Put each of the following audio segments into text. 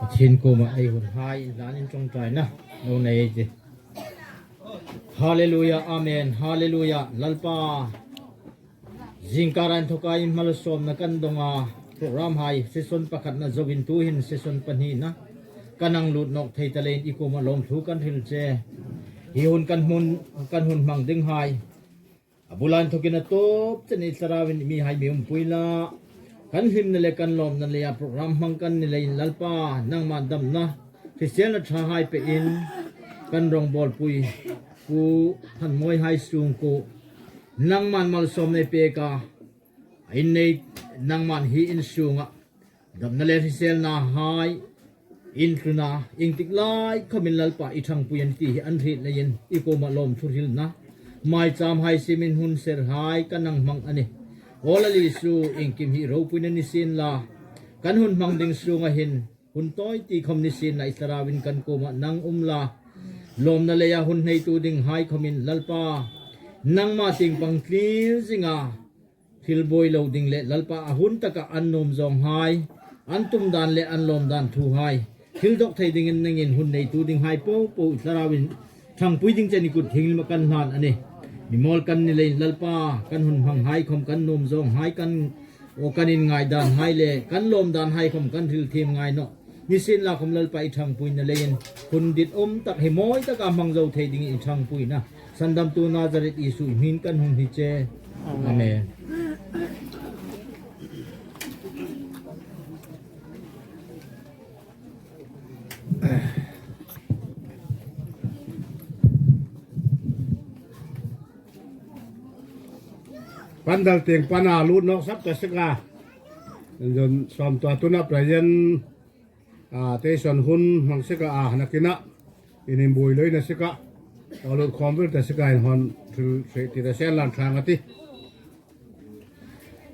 Pathian kuma ei hun hai zan in tawngtaina lo nei ei che. Hallelujah Amen Hallelujah Lalpa zingkar an thoka in malsawm na kan donga program hai session pakhat na zovin tu hin session pahnih na kanang lut nok thei talein ikuma lom thu kan hril che hi hun kan hmun kan hun hmang ding hai A bulan thawkin a tawp chen i thlarau in mi hai mi umpui la. Kan hlimna le kan lawmna lei ah program hmang kan ni lei in Lalpa nangmah damna hriselna tha hai pe in kan rawngbawl pui Pu Thanmawi Hai Sung ku nangman malsawm nei pek a in nei nangman hi in sung ah Damna le hriselna hai in tluna engtik lai khawmin Lalpa i thangpui an ti hi an hrih leiin i kawmah lawm thuhrilna maicham hai simin hun ser hai ka nang hmang ani. Aw Lal Isu, engkim hi ropuina ni sin la, kan hun hmang ding sunga hin hun tawi ti khawm ni sin la i thlarauin kan kawmah nang um la, lawmna leia hun hneitu ding hai khawmin Lalpa nangmah tingpang tlir zinga Thil buai lo ding le Lalpa a hun takah an nuam zawng hai, an tum dan le an lawm dan thu hai, thil dok thei dingin nangin hun neitu ding hai popo i thlarau in thangpui ding che ni kut thinglim a kan hlan ani. Mimawl kan ni lein Lalpa kan hun hmang hai khom kan nuam zawng hai kan aw kan in ngai dan hai le kan lawm dan hai khom kan ril thim ngai no nisin la khom Lalpa i thangpui na lein hun dit um tak hi mawi taka hmang zo thei ding i thangpui na Sandamtu Nazareth Isu i hmin kan hung hi che. Amen. Pandal tiang pana lut nok sap ta sika. Zon som to tuna present a station hun mang sika a hanakina in bui loi na sika lut khom vel ta sika in hon thil sei ti ta sen lan thang ati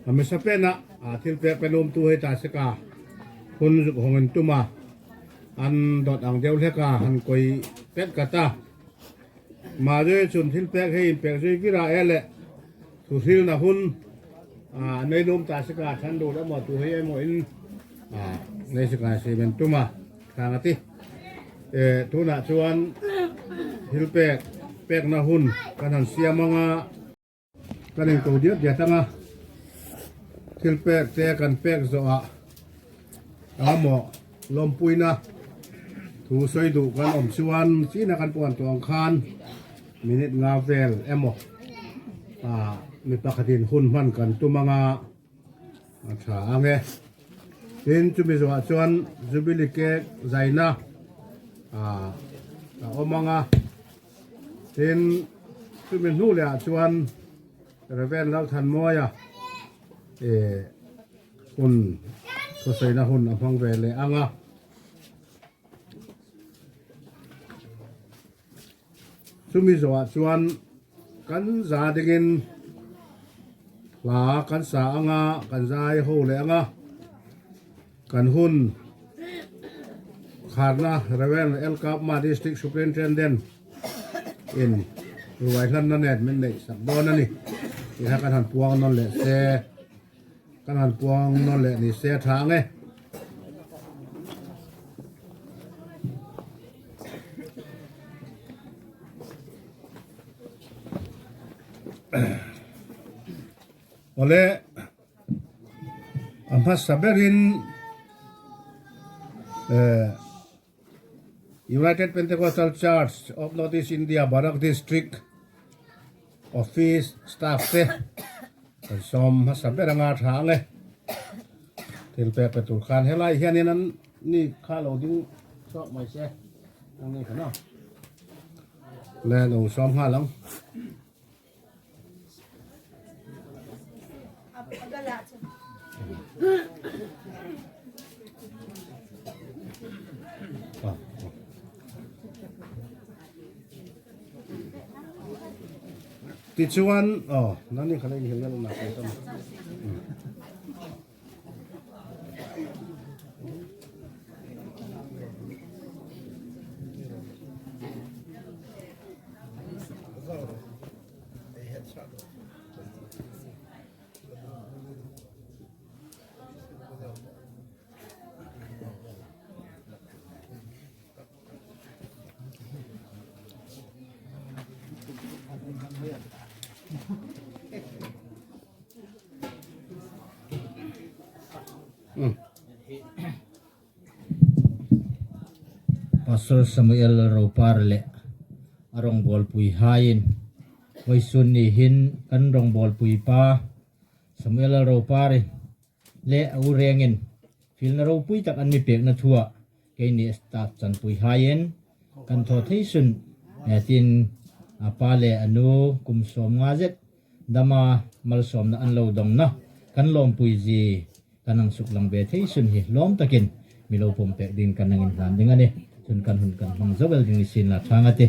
ami sapena a thil pe penum tu hei ta sika hun zuk hongin tuma an dot ang deuh hleka han koi pet kata ma zoi chun thil pek hei in pek zui vira ele thu hril na hun a nei lum ta sika than du emaw tu hei emaw in a nei sika si men tuma thang ati e tunah chuan thil pek pekna hun kan han siam anga kan in ko diat diat anga thil pek te kan pek zawh ah emaw lawmpuina thu sawi duh kan awm chuan china kan puan tawh ang khan minute nga vel emaw ah mi pakhatin hun hman kan tum anga A tha ang e. Tin chumi zawhah chuan Jubilee cake zaina a awm ang a. Tin chumi hnu lehah chuan Rev. Lalthanmawia hun thusawiina hun a hmang ve leh ang a. Chumi zawhah chuan kan za dingin hla kan sa ang a, kan zai ho leh ang a, kan hun kharna Rev. Elkapma District Superintendent in ruai hlanna nen min neih sak dawn a ni tih kha kan han puang nawn leh se, kan han puang nawn leh ni se a tha ang e. Awle a hmasa berin eh United Pentecostal Church of North East India Barak District Office staff te kan sawm hmasa ber anga tha ang e. Thil pek pe tur khan helai hianin an ni kha lo ding chhuak mai se ang ni kha no. Le lo sawm nghal ang. Tichuan aw nani kha lei hil na na ko tam. Pastor Samuel Lalropara leh a rawngbawlpui haiin vawisun ni hin kan rawngbawlpui pa Samuel Lalropari leh a u rengin filna ropui tak an mi pekna thuah keini staff chanpui haiin kan thaw thei sun tin a pa leh a nu kum 50 zet dama malsawmna an lo dawngna kan lawmpui zi kan ang suk lang ve thei sun hi lawm takin mi lo pawm pek ding kan ang inhlan ding a ni. Chun kan hun kan hmang zo el ding i sin la tha nga ti.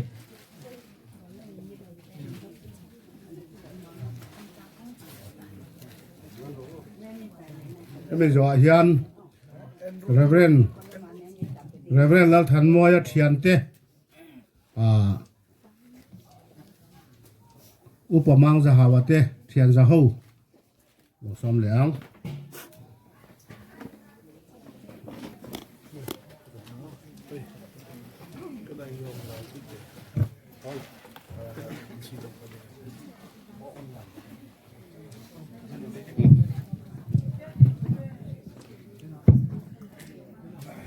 Hemi zawhah hian Reverend Reverend Lalthanmawia thiante ah Upa Mangzahawa te thian zaho Lo sawm leh ang.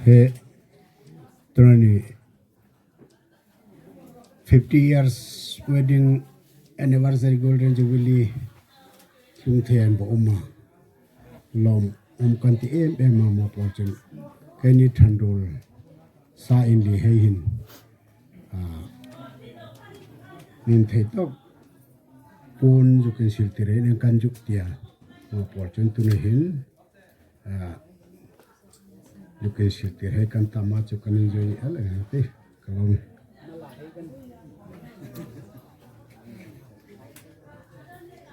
He tunani 50 years wedding anniversary golden jubilee hlung thei an va awm a lawm awm kan ti em em a maw pawh chu keini thanrul sa in leh hei hin ah nin thei tawk pawn zuk in sil tir in kan zuk tia maw pawh chuan tunah hin ah. Luke zirtir hei kan tam a chu kan enjoy el eng te ka lo ni.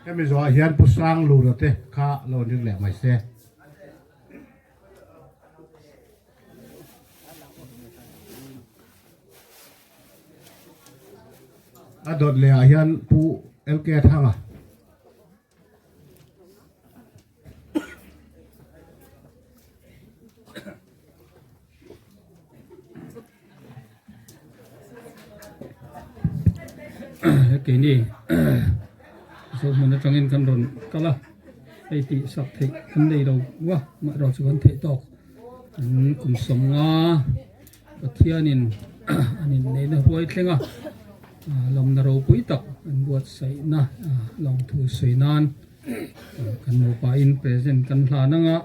Hemi zawhah hian Pu Sang Lura te kha lo ring leh mai se. A dawt lehah hian Pu LK Thanga. Keini Zohmun atangin kan rawn kal a, hei tih sak theih an nei lo va, amaherawhchu chu kan theih tawk an kum 50 Pathianin an inneihna huai thleng a, lawmna ropui tak an buatsaihna lawmthu sawi nan kan nupain present kan hlan anga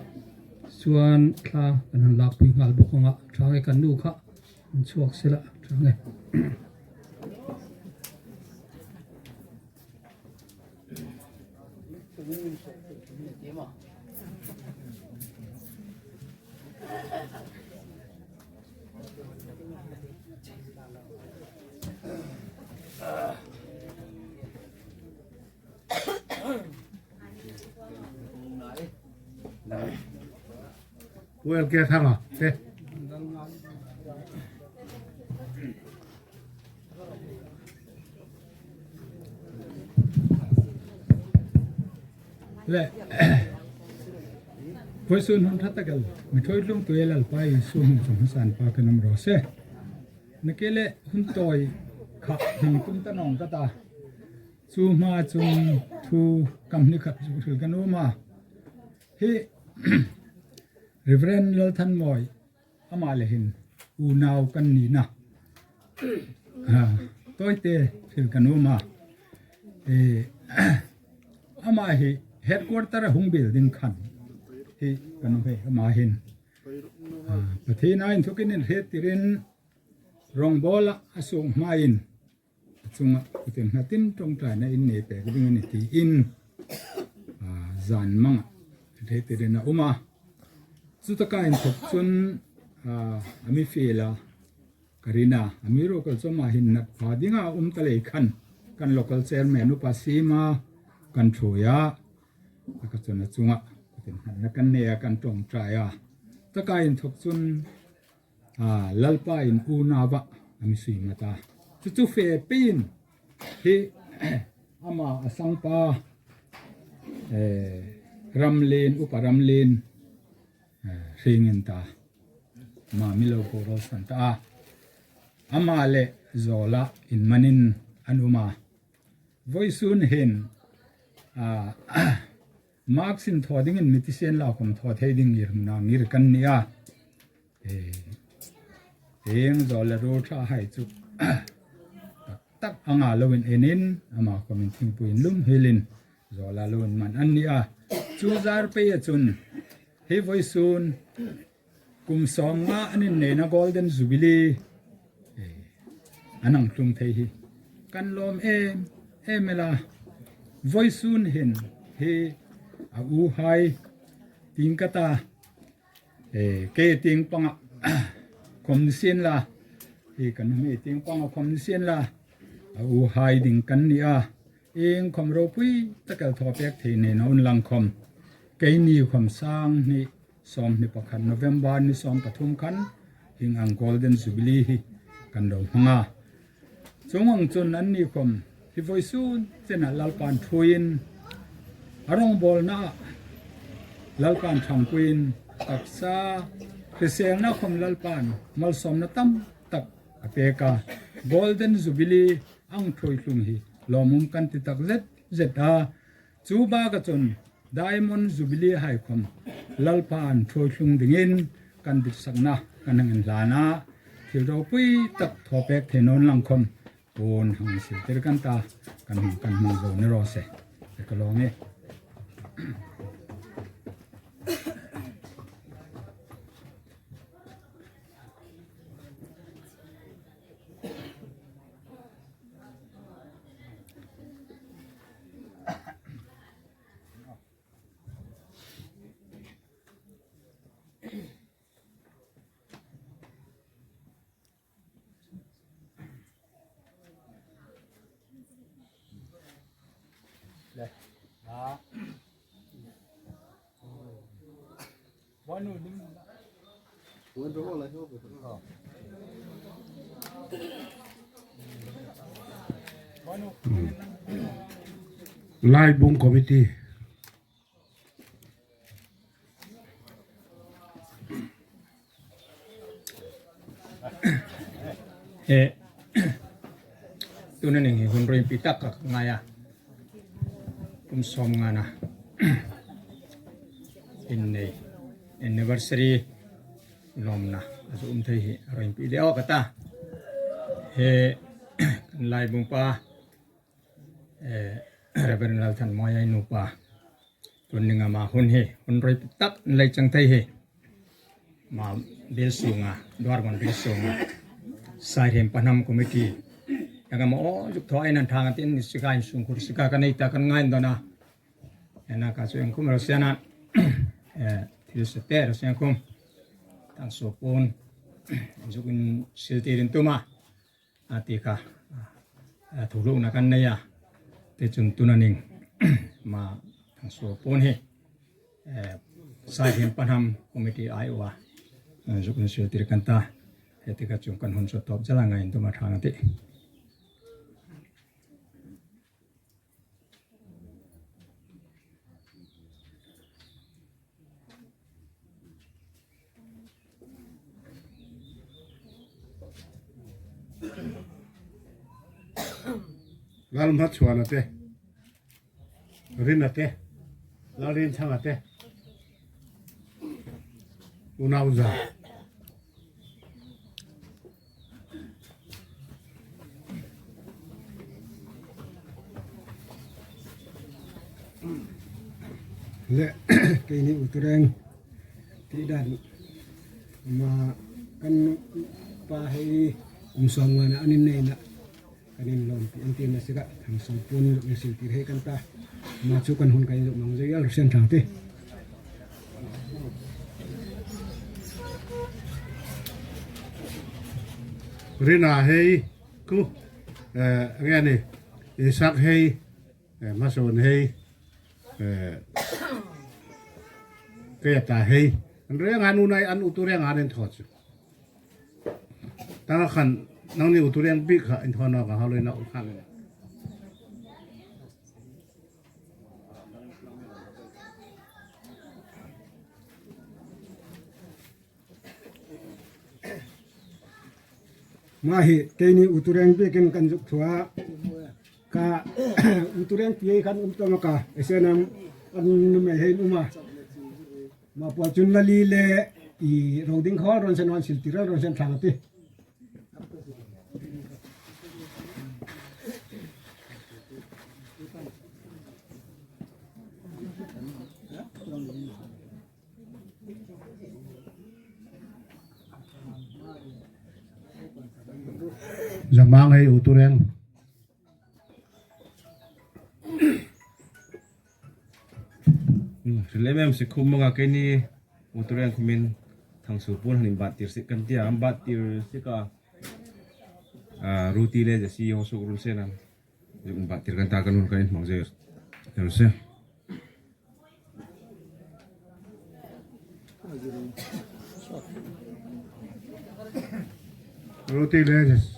chuan thla kan han lakpui nghal bawk anga tha nge kan nu kha an chhuak sela tha nge. Pu LK Thanga te. Le Khuaisun hun tha takal mi thoi tlung tuel al pa Isu hung chung san pa kanam ro se na ke le hun toi kha hang tum ta nong ka ta chu ma chung thu kam ni khat chu thil kan uma hi Reverend Lalthan Moi Amah le hin unau kan ni na tawite thil kan um a. Amah hi headquarter a hung building khan hi kan um hei amah hin. Pathian a in thukin in hret tirin rawngbawl a sung hma in a chunga kutin hnatin tawngtaina in nei pek ding a ni tiin zan mangah hret tirin a um a. Chutaka inthawk chuan a mi feel a, ka rin a, a mi local chu amah hin nat pha ding a um ta lei khan kan local chairman upa Sima kan thui a, taka chuan a chunga kutin hnatna kan nei a kan tawngtai a. Taka inthawk chuan Lalpa in unau a a mi sui ngat a, chu chu fe peiin hi ama a sangpa Ramlin upa Ramlin hringin ta ma milo boral san ta a, ama leh Zawla in manin an um a, vawisun hin Mark sin thaw dingin mi tisen la kom thaw thei ding ngir hmun ah ngir kan ni a. Eng zawl le rul tha hai chu tak tak anga lo in enin ama kawmin thingpui in lum hilin zawla lo in man an ni a. Chu zar pei a chun hi vawi sun kum 50 an in neina Golden Jubilee an ang tlung thei hi kan lawm em em ela vawi sun hin hi a u hai ting ka ta ke ting panga khom ni sin la hi kan hmi ting panga khom ni sin la a u hai ding kan ni a eng khom ropui takel thaw pek thei nen a un lang khom keini khom sang ni 21 November ni 13 khan hing ang Golden Jubilee hi kan lo hmanga chung ang chun an ni khom hi voi sun chena Lalpan thuin arong bol na Lalpan thangpuin taksa hrisel na khom Lalpan malsawm na tam tak a peka Golden Jubilee ang thui hlung hi lawmum kan ti tak zet zet a chu ba ka chun Diamond Jubilee hai khom Lalpan thui hlung dingin kan dik sakna kan hangin hlana thil ropui tak thopek thenon lang khom pon hang sil tir kan ta kan hung kan hmang zo ni ro se ka lo nge. Laibung Committee. He tuna ning hi hun rin pi tak ka ngai a kum 50 na in nei anniversary lawm na a zu um thei hi rin pi deuh ka ta he kan lai bung pa Reverend Lalthanmawia i nupa tun ninga ma hun hi hun rei tak an lei chang thei hi ma bil sunga dwargon bil sunga Sairem Pahnam Committee yanga ma o juk tho ainan thang tin ni sika in sung khur sika ka nei ta kan ngain dona ena ka chu engkum ro siana thil se te ro sian khum tang so pun juk in sil tirin tuma a ti kha thu hlukna kan nei a te chun tuna ning ma thangsuo pawn hi Saihlim Pahnam Committee ai aw a zuk in sil tir kan ta heti kha chung kan hun chu tawp zala ngain tuma thang a ti. Lalhma chhuana te, Rina te, Lalrinthanga te, Unauza. Le keini utureng tih dan ma kan pa hei kum 50 na an in nei na kan in lawm tih an ti na sika thang sawm pun zawk in sil tir hei kan ta ma chu kan hun kan in zawk mang zai al sian thang te. Rina hei ku nge ni Isak hei Mason hei Keta hei an reng an unai an utu reng an in tho chu tanga khan nang ni utu reng bik kha in tho na ka haloi na u khan Mah hi keini utureng bikin kan zuk thua ka utureng pi khan um tama ka esenam an me hein uma ma po chun lali le i roding khol ron sen wan sil tiral ron sen thang ti. Zamang hei u tureng. Hril em em si khum manga keini u tureng khumin thangsu pun han in bat tir sik kan tia an bat tir sik a ruti le jesi ho suk run sen a in bat tir kan ta kan hun kan in hmang zui ru se. Ruti le jesi.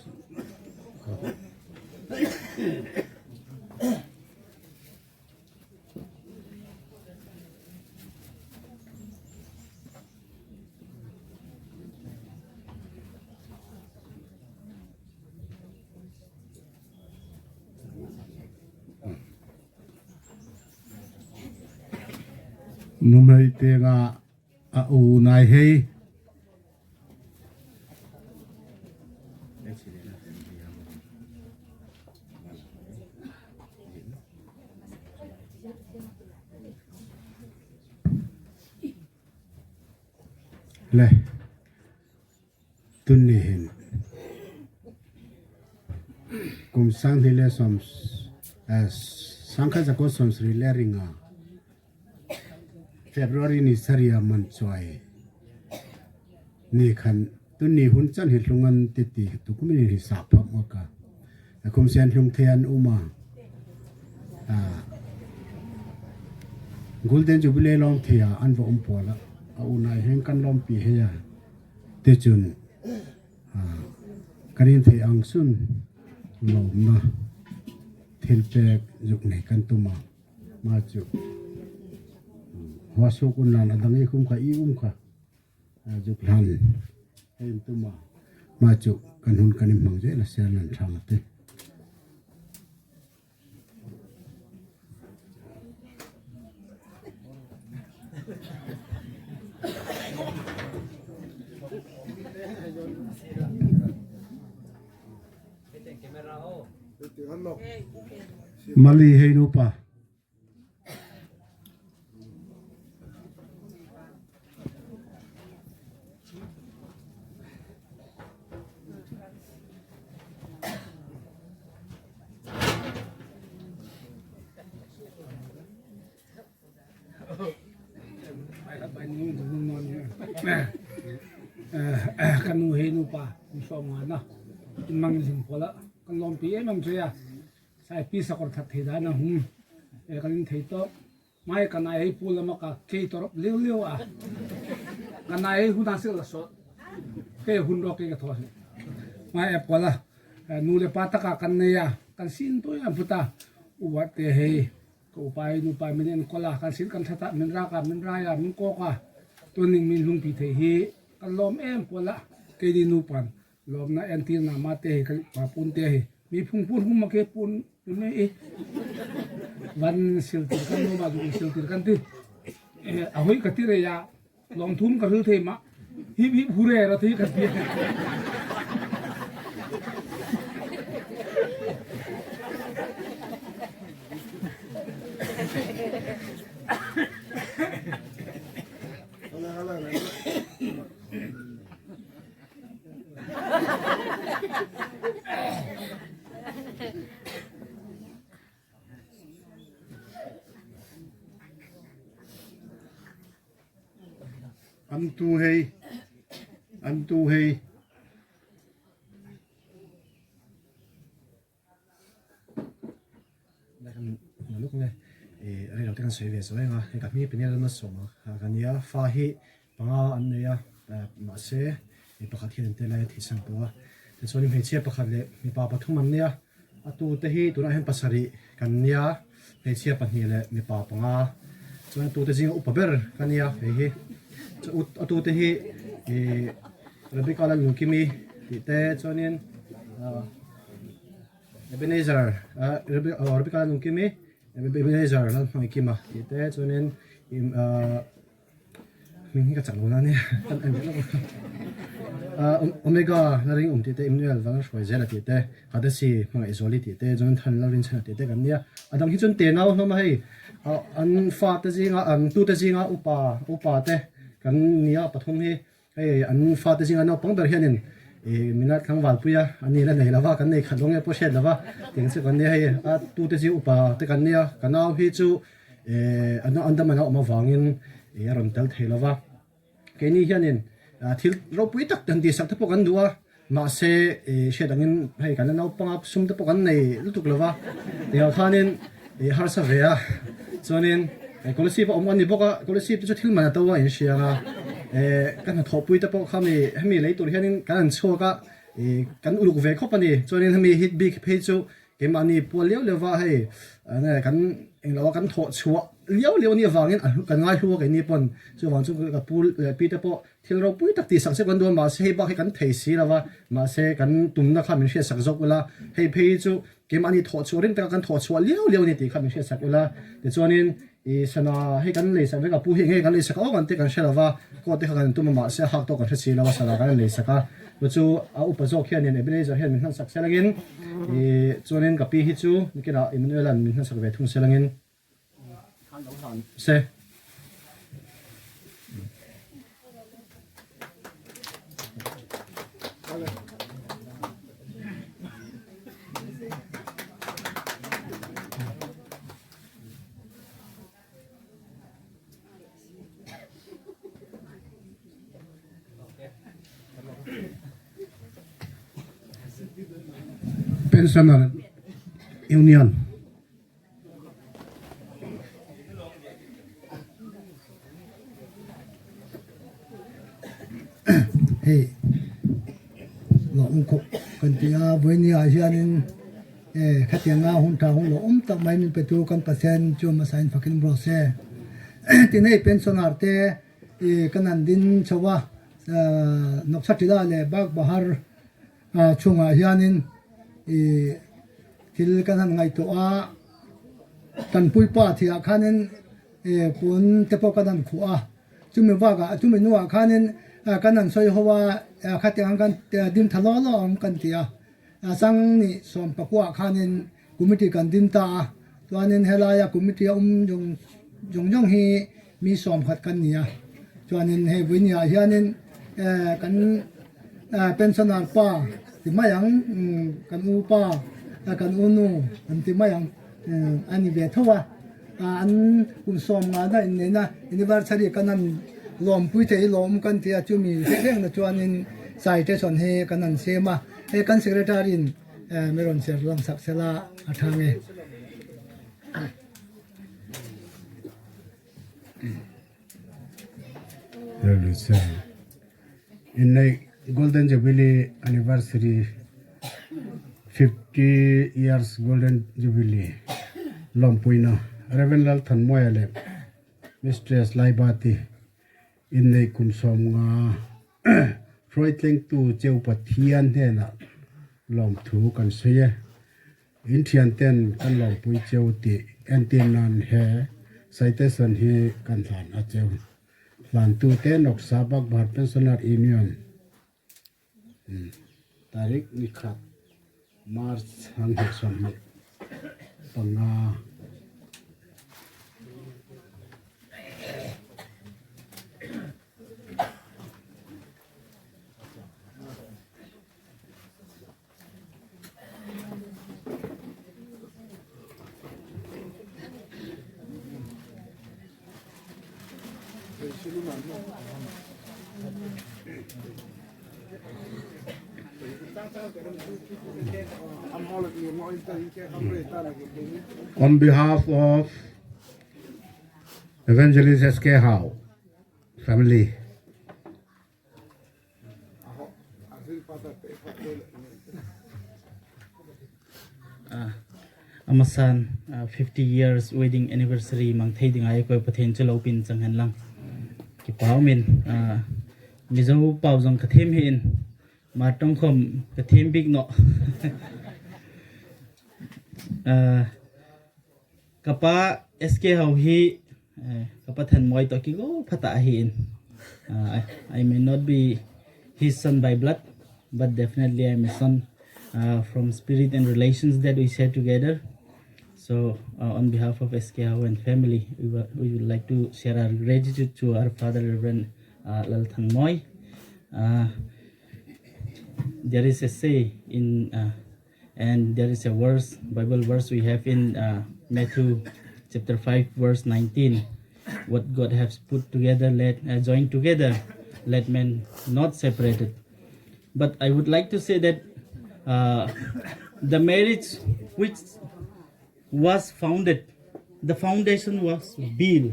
Numei tenga a u nai hei. Le tun ni hin kum sang hi le som sangkha zako som sri le ringa February ni saria man chuai ni khan tun ni hun chan hi hlungan ti ti tukumin hi sa phap ma ka kum sian hlung the an uma Golden Jubilee long thea an va um pola a unai heng kan lom pi heya te chun kanin thei ang sun lom na thil pek zuk nei kan tuma ma chu hoa su kun nan adang i khum kha i um kha zuk hlan hein tuma ma chu kan hun kan im hmang zel a sial nan thang te. Mali hei nupa. Ka nu he nupa kum sawm nga na in mang in pawl ah kan lawmpi em em che a. Saipi sakawr that thei dan a hum e kan in thei tawk. Mai ka nai hei pu lama ka kei torop liu liu a. Ka nai hei hun a sil la sawt. Ke hun ro ke ka thaw he. Mai e pawl a nu le pa taka kan nei a kan sin to yan puta uwa te hei ka upa hei nu pa min en kola kan sin kan thata min ra ka min ra ya min ko ka tuning min lungpi thei hi kan lawm em pawl a ke ni nu pan Lawmnak entirnak mah te hi kan pa pun te hi mi phungphun hum ma ke pun me i van siltir kan no ma du siltir kan ti a hoi ka ti re ya long thum ka ril thei ma hip hip hure ra thi ka ti. An tu hei an tu hei. Luk nge i rei lo te kan sawi ve zo eng a hei ka hming Peniel a sawm a ka nia fa hi panga an nei a mahse mi pakhat hian an tel lai a thihsan tawh a tichuan hmeichhia pakhat leh mipa pathum an nia a tu te hi tunah hian pasarih kan nia hmeichhia pahnih leh mipa panga chuan a tu te zinga upa ber ka nia hei hi a tu te hi ih Rebecca Lalnukimi tih te chuanin ah. Ebenezer Rebecca Lalnungkimi Ebenezer Lalhmangkima tih te chuanin hming hi ka chak lo na nia kan en leh lawk Omega la ring awm tih te Emmanuel Vangal hruai zel a tih te Hadasi Hmangaihzuali tih te Jonathan Lalrinchhana tih te kan nia a dang hi chuan tenau hlawm a hei an fate zinga an tute zinga upa upa te kan nia pathum hi Hei an fate zinga naupang ber hianin I mina tlangval pui a, a ni la nei lo va, kan nei khat lo nge pawh hriat lo va, tiang chu kan nia hei a tute chu upa te kan nia, ka nau hi chu eh Andaman a awm avangin a rawn tel thei lo va, keini hianin thil ropui tak kan tihsak te pawh kan duh a, mahse hriat angin hei kan la naupang a sum te pawh kan nei lutuk lo va, tiang khanin harsa ve a, chuanin Kolasib a awm a ni bawk a, Kolasib te chu thil man a to a inhria a, ka hnathawhpui te pawh kha mi hemi lei tur hianin kan han chhuak a, kan uluk ve khawp a ni, chuanin hemi hit bik phei chu keimahni pual liau liau va hei kan englo a kan thawh chhuah liau liau a nih avangin kan ngai hlu a keini pawn chuvang chu ka pu leh pi te pawh Thil ropui tak tihsak che kan duh a, mahse hei bak hi kan thei si lo va, mahse kan tumna kha min hriatsak zawk ula, hei phei hi chu keimahni thawh chhuah ring taka kan thawh chhuah liau liau a ni tih kha min hriatsak ula, tichuanin i sana hei kan leisak vek a, pu hi enge kan leisak awk ang tih kan hre lo va, coat te kha kan tum a, mahse a hak tawk kan hre si lo a, sana kan leisak a, chu chu a upa zawk hianin Ebenezer hian min hmansak selangin i chuanin ka pi hi chu nikinah Emmanuel-a'n min hmansak ve thung selangin. Se. Pensioner Union. Hei lawm khawp kan ti a vawinia ah hianin eh khatianga hun tha hun lo awm tak mai min pe tu kan Pathian chu hmasa in fakin rawh se tin hei pensioner te ih kan han din chho a Nawksa tila leh Bagbahar chhungah hianin ih thil kan han ngaihtuah a kan puipa thihah khanin ih pun te pawh kan han khuh a chumi bakah chumi hnuah khanin kan han sawi ho a khatiang ang khan ding tha law law ang kan ti a chang ni sawm pakuah khanin committee kan ding ta a chuanin helaia committee a awm zawng zawng zawng hi mi sawmkhat kan ni a chuanin hei vawinia hianin eh kan eh pensioner pa ti mai ang kan u pa kan u nu an ti mai ang a ni ve tho a ah an kum sawm ngana inneihna anniversary kan han lawmpui thei hi lawm kan ti a chumi hreh reng na chuanin citation hi kan han siam a hei kan secretary in eh mi rawn ser lang sak sela a tha nge. Inneih Golden Jubilee Anniversary 50 years Golden Jubilee lawmpuina Rev Lalthanmawia leh Mistress Laibati inneih kum sawmnga hruaitlengtu Cheu Pathian hnenah lawmthu kan sawi e. In thianten kan lawmpui cheu tih entir nan he citation hi kan hlan a cheu. Hlantute Noksa Bagbahar Pensioner Union tarik nikhat March hanghnih 25. On behalf of Evangelist SK Hau family, Amasan 50 years wedding anniversary mang thei ding ai koi pathen chu lo pin chang hen lang ki pau min mizo pau zong ka them hin ma tong khom ka them bik no kapa SK ho hi kapa than moi to ki go phata hi in I may not be his son by blood but definitely I'm a son from spirit and relations that we share together so on behalf of SK Hau and family we, we would like to share our gratitude to our father Reverend Lal Than Moi. There is a say in uh, and there is a verse Bible verse we have in uh, Matthew chapter 5 verse 19 what God has put together let uh, join together let men not separate it but I would like to say that uh, the marriage which was founded the foundation was built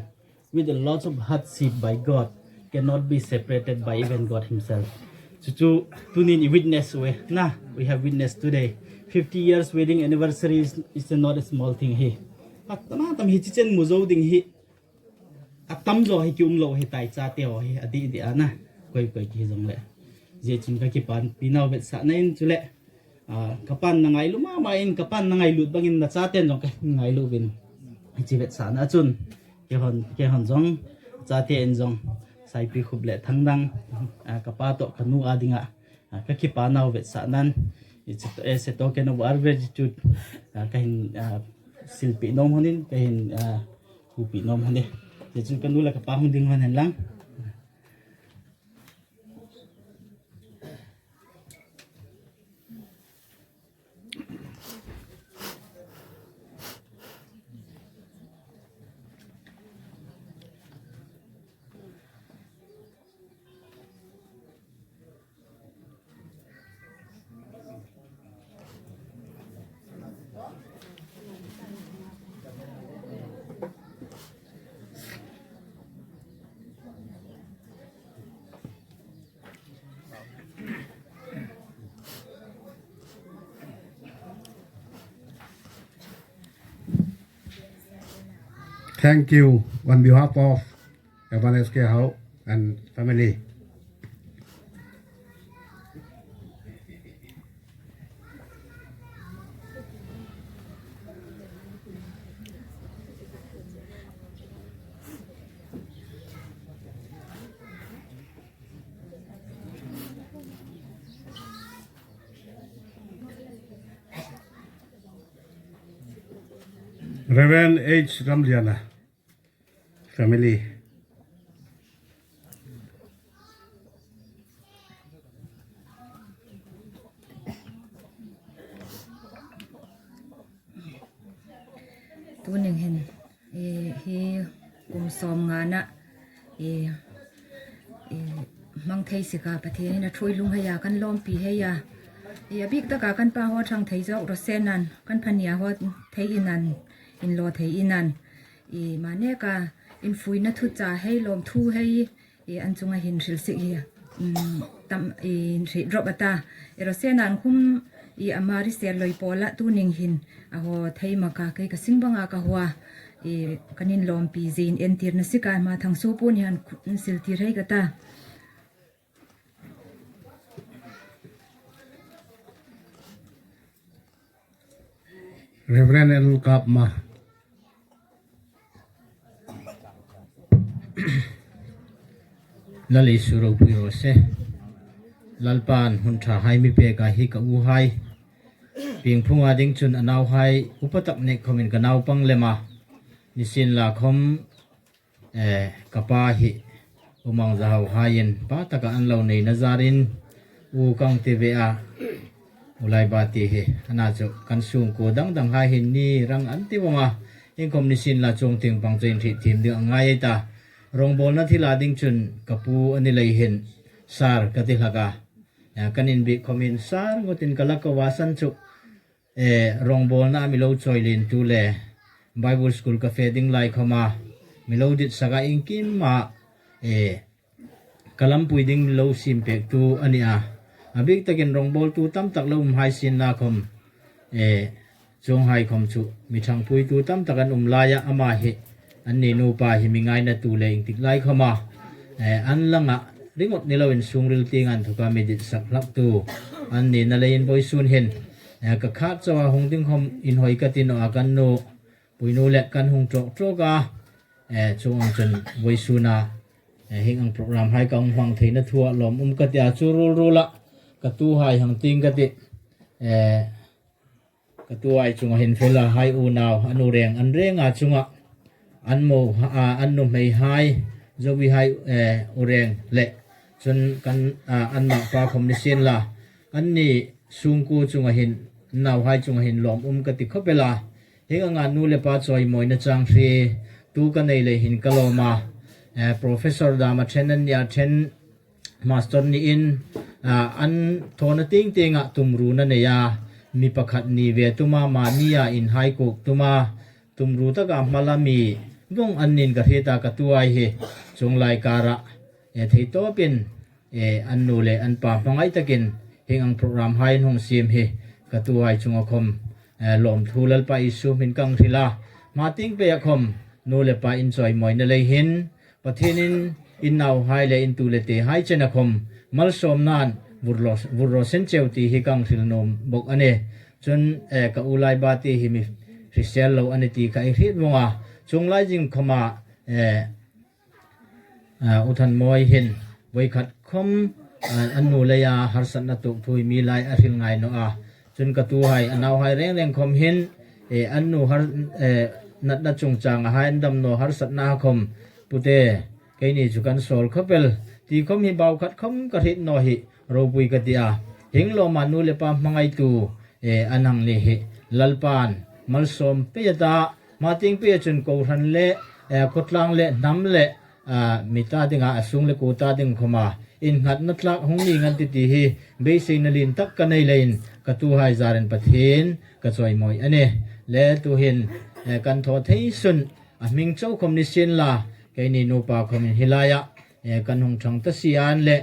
with a lot of hardship by God cannot be separated by even God himself. So to tunin witness we na we have witnessed today 50 years wedding anniversary is, is not a small thing hi. Atama tam hi chichen muzo ding hi atam zo hi ki umlo hi tai cha te ho hi adi di ana koi koi ki zong le je chun ka ki pan pinaw bet sa na in chule kapan na ngai lu ma ma in kapan na ngai lut bangin na cha ten jong ka ngai lu bin chi vet sa na chun ke hon ke hon jong cha te en jong sai pi khup le thang dang kapa to kanu adinga ka ki pa nau vet sa nan it's a token of our gratitude ka hin silpi nom honin ka hin hupi nom hone je chun kanu la ka pa hung ding hon hen lang Thank you on behalf of Evan SK Hau and family. Reverend H. Ramliana family. Tuning hin i hi kum som nga na i i mang thei sika Pathian in a thui lung heia kan lawm pi heia i a bik takah kan pa ho a thang thei zawk Rosenan kan phania ho thei inan in law thei inan i mahne ka infuina thu cha hei lawm thu hei i an chunga hin hril sik hi tam i hrih drop ata i Rosenan khum i ama ri sel loi pawla tuning hin a haw thei maka kei ka sing banga ka hua i kan in lawm pi zin entir na sika ma thangsu pawh ni han sil tir hei ka ta. Reverend L. Kapma. Lal Isu ropui rawh se. Lalpa'n hun tha hai mi pek ah hi ka u hai. Pingphunga ding chun a nau hai upa tak neih khawmin ka naupang lem a. Nisin la khawm eh ka pa hi umang zahau haiin pa taka an lo nei na zarin u kang ti ve a. Ulai ba ti hi ana chu kan sungku dang dang hai hin ni rang an ti vawng a. Inkhawm nisin la chung ting pang chu inhrih thim ding a ngai ei ta. Rawngbawlna thil ah ding chun ka pu a ni lei hin sar ka ti hlak a. Kan inbih khawm hin sar ngawtin ka la ko a san chu rawngbawlna a milo chawi len tu le Bible school ka fe ding lai khawm a milo dit sak a engkim ah ka lampui ding milo sim pek tu a ni a. A bik takin rawngbawltu tam tak lo um hai sin la khawm Chung hai khawm chu mi thangpuitu tam tak an um lai a, amah hi an ni nupa hi mi ngainatu leh engtik lai khawm a, an langah ringawt ni loin sungril ting an thawk a, mi dit sak hlaktu an ni na leiin vawisun hin ka khat chauh a, hung ding khawm inhawi ka ti nawh a, kan nu puinu leh kan hung tawk tawk a, chung ang chuan vawisun a heng ang program hai ka hung hmang theihna thu ah lawm um ka ti a, chu rul rul a ka tu hai hang ting ka ti. Ka tuai chunga hin fel a hai unau a nu reng an reng a chunga an mo an nu hmei hai zovi hai u reng leh chun kan an mah pa khom ni sin la An ni sungku chunga hin nau hai chunga hin lawm um ka ti khawp ela. Heng anga nu le pa chawimawi na chang hri tu ka nei leh hin ka lawm a. Professor dama then an nia then Master niin an thawhna ting tingah tumrun a nei a, mi pakhat ni ve tuma mahnia inhai kuk tuma tumru takah hma la mi vawng an nin ka hriat a ka tuai hi chunglai karah thei tawpin an nu leh an pa hmangaih takin heng ang program hai an hawng siam hi ka tuai chunga khawm lawmthu Lalpa Isu hmin kang hrilh a hma ting pei a khawm nu leh pa inchawimawina lei hin Pathianin in nau hai leh in tu le te hai chen a khawm malsawm nan vur rawh sen cheu tih hi kang hrilh nuam bawk a ni. Cun ka u lai ba ti hi mi hrisel lo a ni ti kha i hriat vawng a, chung lai jing khawm ah U Than Mawi hin voikhat khawm an nu lei ah harsatnak tuk thui mi lai a hril ngai nawh a, Cun ka tu hai a nau hai rengreng khom hin an nu har natna chungchang a hai an dam no harsatna a khom pute keini chu kan sawl khawpel ti khom hi bau khat khom ka hrit no hi ropui ka ti a hing lawma nu le pa hmangai tu an hang ni hi lalpan malsawm pe ta ma ting pe chun kohhran le khawtlang le hnam le mita dingah a sung le kuta ding khawma innghatna tlak hung ni ngan ti ti hi beiseina lin tak ka nei lein ka tu hai zaren Pathian ka chawimawi ani le tu hin kan thaw thei sun a hming cho khawm ni sin la keini nupa khawm in hilaya kan hung thang ta si an le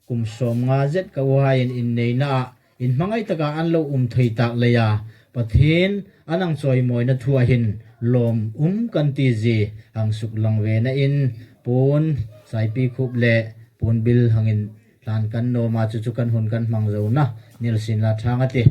Kum 50 zet ka uhain inneihna ah in hmangaih takah an lo um thei tak lei a, Pathian an ang chawimawina thu ahin lawm um kan ti zi hang suk lang ve na in pun Saipi khup le pun bil hangin tlan kan nawm a chu chu kan hun kan hmang zo na nilsin la thang a ti.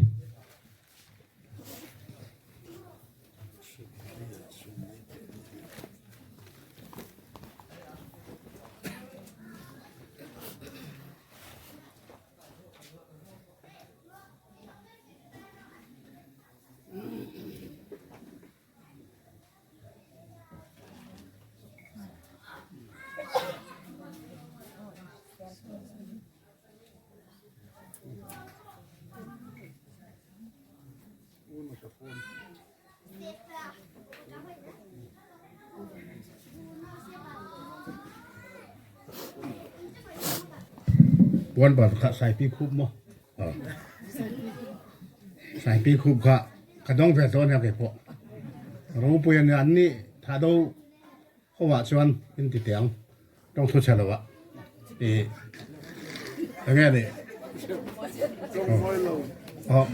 Puan bar kha saipi khup maw? Saipi khup kha ka dong ve dawn nia keipawh. Ropui ania an nih tha do ho ah chuan in ti teh ang tawng thu chhe lo ah i enge ni oh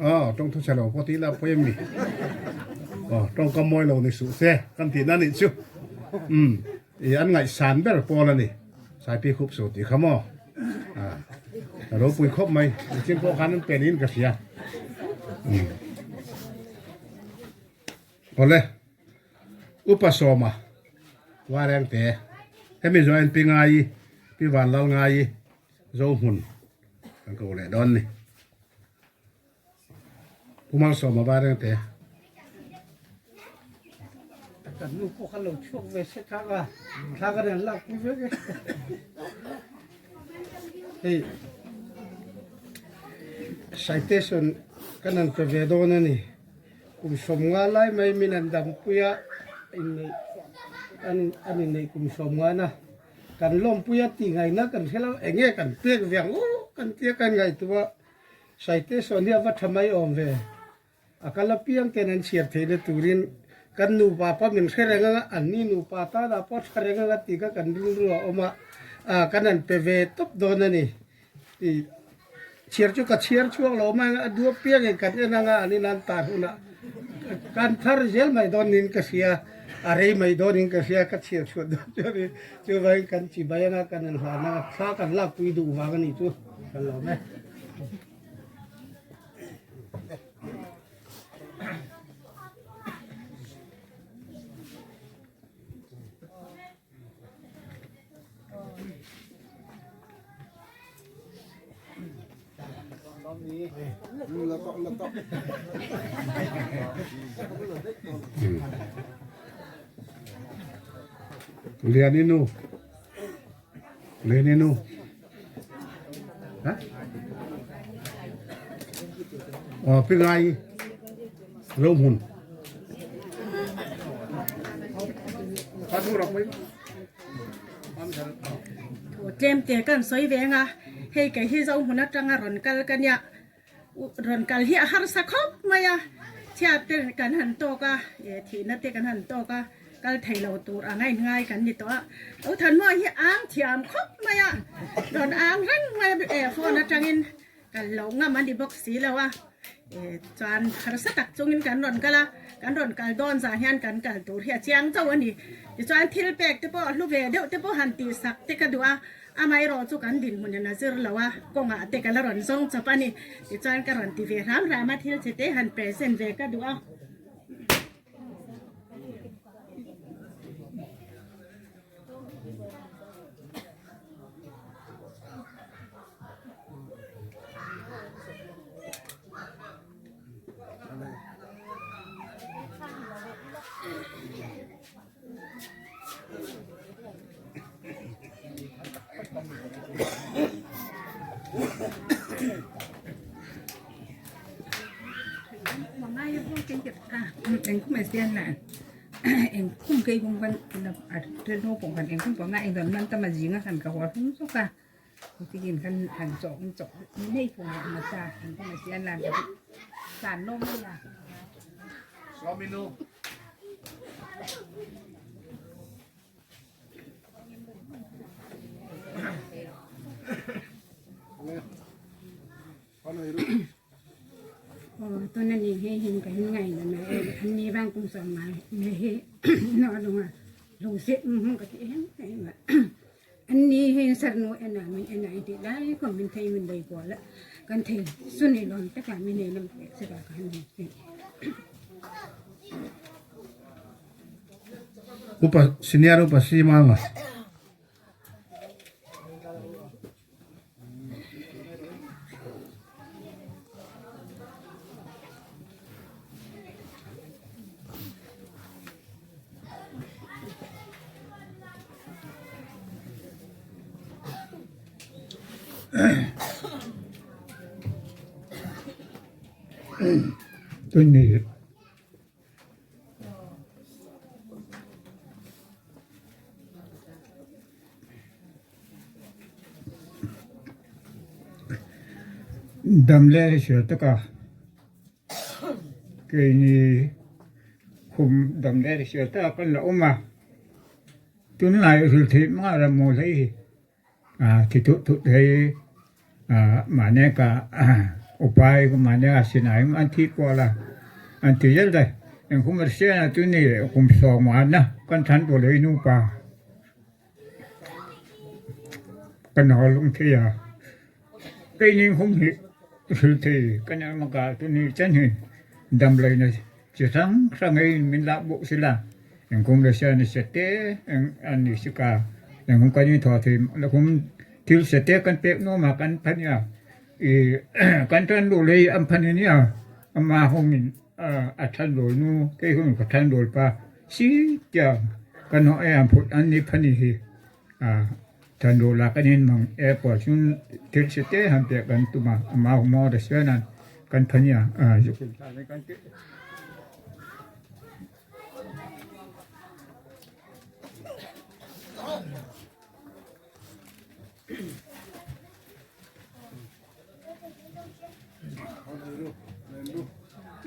oh tawng thu chhe lo pawh ti ila pawi a mi oh tawngkam mawi lo ni suh se kan tih na nih chu um i an ngaihsan ber pawl a ni Saipi khup suh tih kha maw a ropui khawp mai nichin pawh khan an pen in ka hria um awle. Upa Sawma Varengte, hemi zawh pi Ngai, pi Vanlal Ngai, Zohmun kan ko leh dawn ni. Pu Malsawma Varengte. Kan nu pawh kha lo chhuak ve se thak a, thla ka nen lak pui vek e. Hei citation kan han pe ve dawn a ni. Kum 50 lai mai min an dampui a, inneih an inneih kum 50 na kan lawmpui a tih ngaihna kan hre lo, eng nge kan pek ve ang aw kan tia kan ngaihtuah a, citation hi a va tha mai awm ve, a kal apiang ten an chhiar theihna turin kan nupa pawh min hre reng anga anni nupa tanah pawh tha reng anga tih kha kan rilru a awm a, kan han pe ve tawp dawn a ni. Chhiar chu ka chhiar chhuak lo mai a duap piang in kan en anga an in an tar hunah kan thar zel mai dawn niin ka hria a rei mai dawn in ka hria ka chhiar chhuah dawn chuan in chuvangin kan chi mai anga kan in hlan anga thla kan lakpui duh vang a nih chu ka lawm e. Lianinu Lianinu. Ha? Aw pi ngai lo hmun. Thu tlem te kan sawi ve anga hei kei hi Zohmun atanga rawn kal ka nia rawn kal hi a harsa khawp mai a chhiat te kan han tawk a thihna te kan han tawk a kal thei lo tur ang a inngai kan ni tawh a lo Thanmuang hi ang thiam khawp mai a rawn ang reng mai a phone atangin Kal loh ngam a ni bawk si lo a, chuan harsa tak chungin kan rawn kal a, kan rawn kal dawn zah hian kan kal tur hi a chiang chauh a ni. Tichuan thil pek te pawh hlu ve deuh te pawh han tihsak te ka duh a, amaherawh chu kan dinhmunin a zir lo a, kawngah te ka la rawn zawng chawp a ni. Tichuan ka rawn ti ve hram hram a, thil che te han present ve ka duh a. Eng khum kei kung kan a tel no pawh kan eng khum pawh nga eng dan man tam a zinga kan ka hual hung zawk a tikin kan han chawk chawk nei pawh nga ma ta eng khum a sian lan ka san lawm la. Swamino. Tuna ni he hin ka hin ngai na na an ni bang kum som ma me he no lunga lung se hung ka ti hem ma an ni he sar nu ena min ena ti lai ko min thei min dei ko la kan thei suni lon ta ka min nei lam se ka kan ni Upa senior upa si ma nga. Tui ni Dam le hrial taka keini khum dam le hrial taka kan la awm a, tunlai hrilh theih hma ram maw hlei hi ti thuh thuh thei mahni ka upai mahni a sinai an thih kual a an ti zel daih engkhum a hriat a tuni kum sawmana kan thlan pawh leh i nupa. Kan haw lung thei a, keini hum hi hril thei kan awm a ka tuni chen hi damloih na chi hrang hrang ei min lah bawk sila engkum le sia ni se te eng an ni si ka engkum kan in thaw thei kum thil se te kan pek nuam a kan phan a i kan tan duh lei an phan ania ama hung in a than dawl nu kei hung ka than dawl pa si tiang kan ho e an phut an ni phani hi a than dawl la kan in mang e pawh chun thil si te han pek kan tuma ama mo da sian an kan phani a kan ti.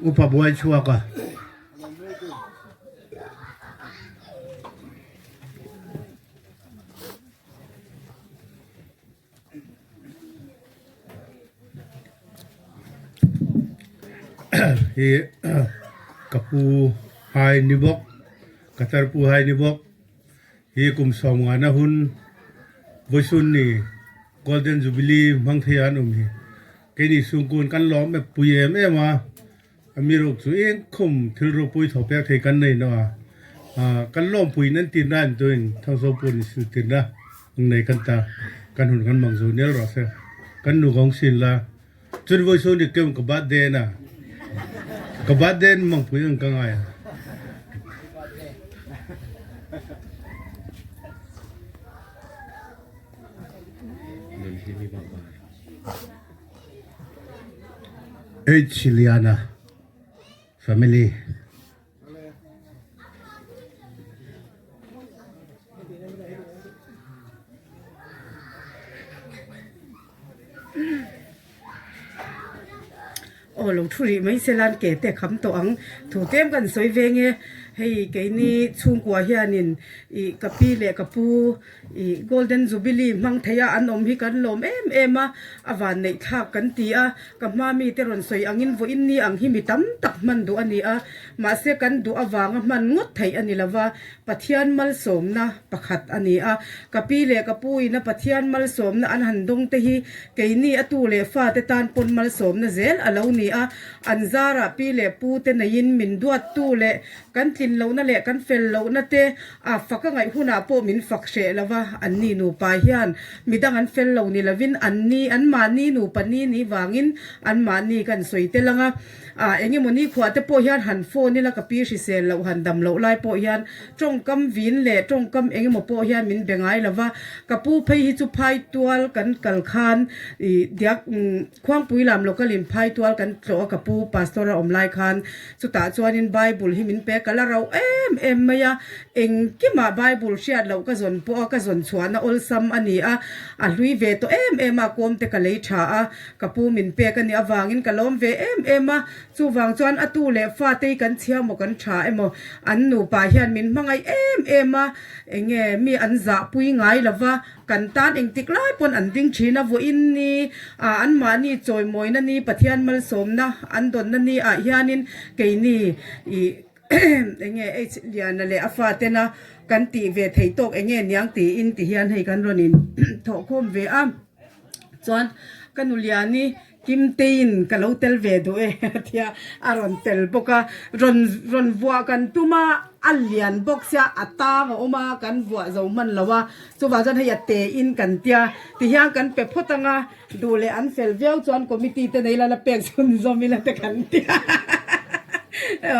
Upa buai chhuak a. Hi ka pu hai ni bawk ka tar pu hai ni bawk hi kum 50 na hun vawisun ni Golden Jubilee hmang thei an awm hi keini sungkun kan lawm e pui em em a a mi ruk chu eng khum thil ropui tho pek thei kan nei no a kan lawm pui nan tir na an tuin thangso pun sil tir na ang nei kan ta kan hun kan mang zo nel rawh se kan nu gong sin la chun voi so ni kem ka birthday na ka birthday mang pui ang ka ngai a. H Liana family. Aw lo thu rih mai se lan ke te kham tawh ang thu tlem kan sawi ve nge hei keini chhungkua hianin ih ka pi leh ka pu ih golden jubilee hmang thei a an awm hi kan lawm em em a a van neih thlak kan ti a ka hma mite rawn sawi angin vawiin ni ang hi mi tam tak hman duh a ni a mahse kan duh avanga hman ngawt theih a ni lova Pathian malsawmna pakhat a ni a ka pi leh ka pu ina Pathian malsawmna an han dawng te hi Keini a tu leh fate tan pawn malsawmna zel a lo ni a, an zarah pi leh pu te neiin min duattu leh kan tlin lohna leh kan fel lohna te a fak a ngaih hunah pawh min fak hreh lo va, anni nupa hian midang an fel lo ni lovin anni anmahni nupa ni ni vangin anmahni kan sawi tel ang a. A engemaw nikhuah te pawh hian han phone ila ka pi hrisel loh han dam loh lai pawh hian tawngkam vin leh tawngkam engemaw pawh hian min be ngai lo va, ka pu phei hi chu phaitual kan kal khan ih diak khuangpui lam local in phaitual kan tlawh a ka pu pastor a awm lai khan chutah chuanin bible hi min pe kal a rauh em em mai a, engkimah bible hriat loh ka zawn pawh a ka zawn chhuahna awlsam a ni a, a hlui ve tawh em em a kawm te ka lei tha a. Ka pu min pek a nih avangin ka lawm ve em em a, chuvang chuan a tu leh fate hi kan chhia maw kan tha emaw an nupa hian min hmangaih em em a, enge mi an zahpui ngai lo va, kan tan engtik lai pawn an ding thin a, vawiin ni ah anmahni chawimawina ni Pathian malsawmna an dawnna ni ah hianin keini ih enge H Liana leh a fatena kan tih ve theih tawk enge niang tiin ti hian hei kan rawn in thawhkhawm ve a. Chuan ka nu Liani Kimteiin ka lo tel ve duh e tia a rawn tel bawk a, rawn rawn vuah kan tum a, a lian bawk sia a tang a awm a kan vuah zo hman lo a, chuvang chuan hei a te in kan tia tihian kan pe phawt ang a, duh leh an fel viau chuan committee te nei la la pek chhunzawm ila te kan tia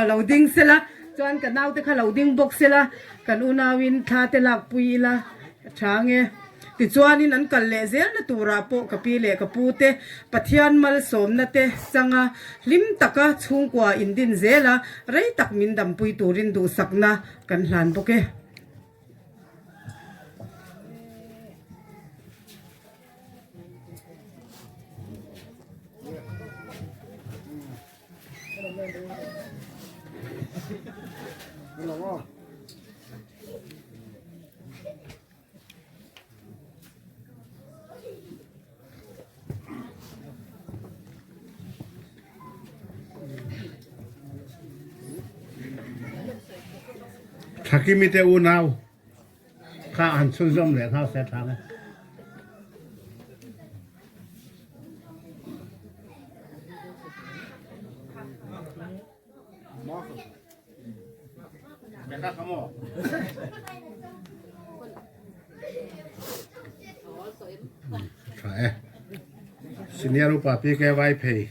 lo ding sela chuan ka naute kha lo ding bawk sela kan unauin thla te lakpui ila a tha ang e. Tichuanin an kal leh zelna turah pawh ka pi leh ka pu te Pathian malsawmna te changa hlim taka chhungkua indin zela rei tak min dampui turin duhsakna kan hlan bawk e. Thakimi te unau kha an chhunzawm leh nghal se tha nge. Tha e. Senior upa PKY phei.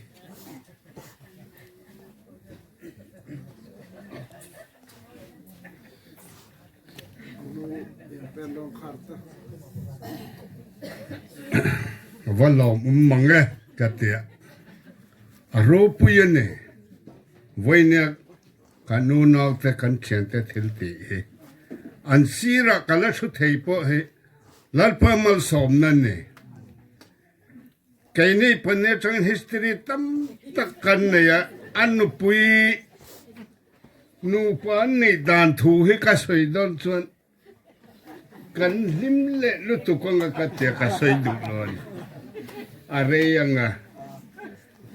Va lawm um mang e ka tia. A ropui a ni. Vawinia ka nu naute kan thiante thil tih hi an sirah ka la thu thei pawh hi Lalpa malsawmna a ni. Keini pahnih atangin history tam tak kan nei a, a nupui nupa an nih dan thu hi ka sawi dawn chuan Kan hlim leh lutuk anga ka tia ka sawi duh lo a ni. A rei anga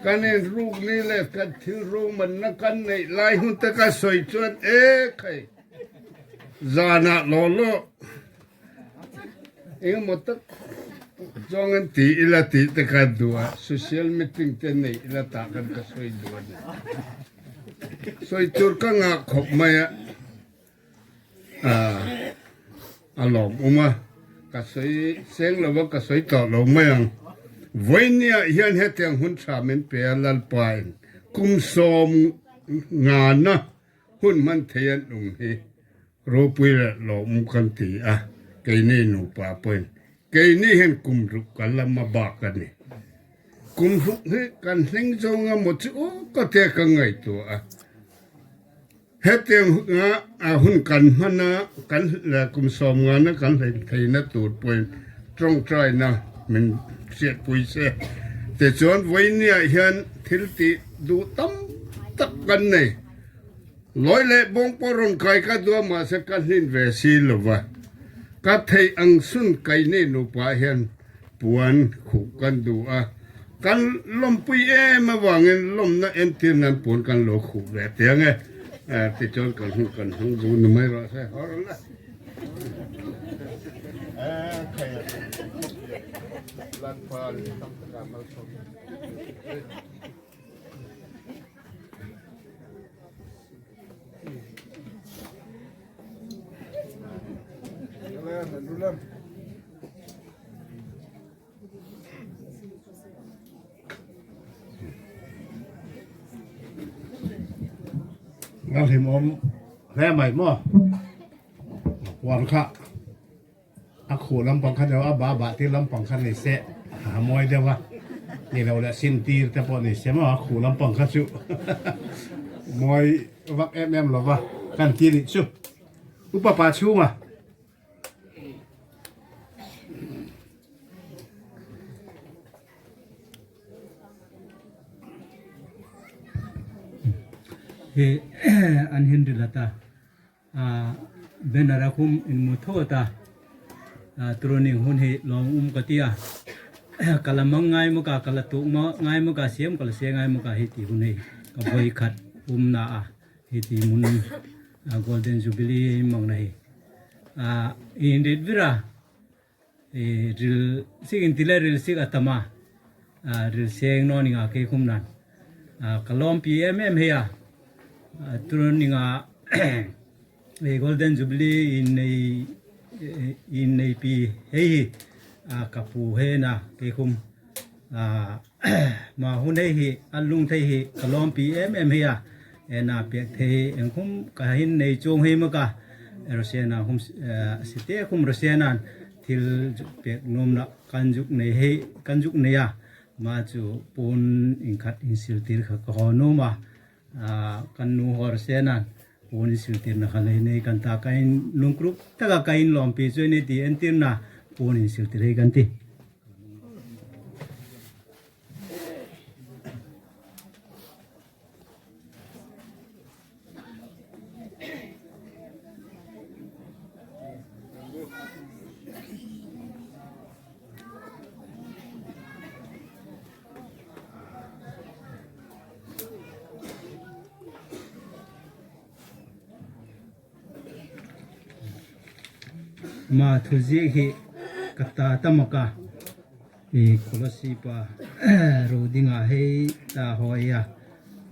kan inruk ni leh kan thil romanna kan neih lai hun te ka sawi chuan e khai zanah law law engemaw tak zawng an ti ila tih te ka duh a, social meeting te neih ila tah khan ka sawi duh a ni. Sawi tur ka ngah khawp mai a. A lawm awm a, ka sawi seng lo a, ka sawi tawh lo mai ang. Vawinia hian hetiang hun tha min pe a, Lalpain kum 50na hun hman thei an awm hi ropui leh lawmawm kan ti a, keini nupa pawhin keini hian kum ruk kan la hma bak a ni. Kum hluk hi kan hleng zo nga maw chu aw ka tia ka ngaihtuah a. Hetiang a hun kan hman a, kan kum sawmngana kan hlen theihna tur pawhin tawngtaina min hriatpui se. Tichuan vawinia hian thil tih duh tam tak kan nei. Lawi leh bawng pawh rawn kai ka duh a mahse ka hlin ve si lo va. Ka theih ang sun kai nei nupa hian puan khuh kan duh a, kan lawmpui em avangin lawmna entir nan puan kan lo khuh ve teh ang e, tichuan kan hun kan hmang zu ni mai rawh se. Ngal him awm hle mai maw puan kha a khuh lampang kha deuh a ba bah tir lampang kha ni se a mawi deuh a ni lo leh sin tir te pawh ni se maw a khuh lampang kha chu mawi vak em em lova kan ti nih chu upa pa chhunga. He an hin ri lata banner a khum in mu tho ata training hun hi lawng um ka tia kala mang ngai maw ka kala tuk maw ngai maw ka siam kala se ngai maw ka hi ti hun hei ka vawi khat um na a. Hi ti mun Golden Jubilee mang na hi a in rit vira i ril sik in tile ril sik atama a ril seng no ninga ke khum nan a kalom pi em em heya turun ninga e Golden Jubilee in nei in nei pi hei hi a kapu he na ke khum a Ma hun hei hi a lung thei hi ka lawm pi em em hi a ena pek thei engkhum ka hin nei chung hi ma ka Rosiana hum site khum Rosiana thil pek num na kan juk nei hei kan juk nei a ma chu pun inkhat in sil tir kha ka ho nu ma kan nu ho Rosiana pun in sil tir na kha lei nei kan ta ka in lungkruk taka ka in lawm pi chu ni ti entir na pun in sil tir hei kan ti. Ma thu ziak hi ka ta ta mawk a ih Kolasib-a roding ah hei ta haw ei a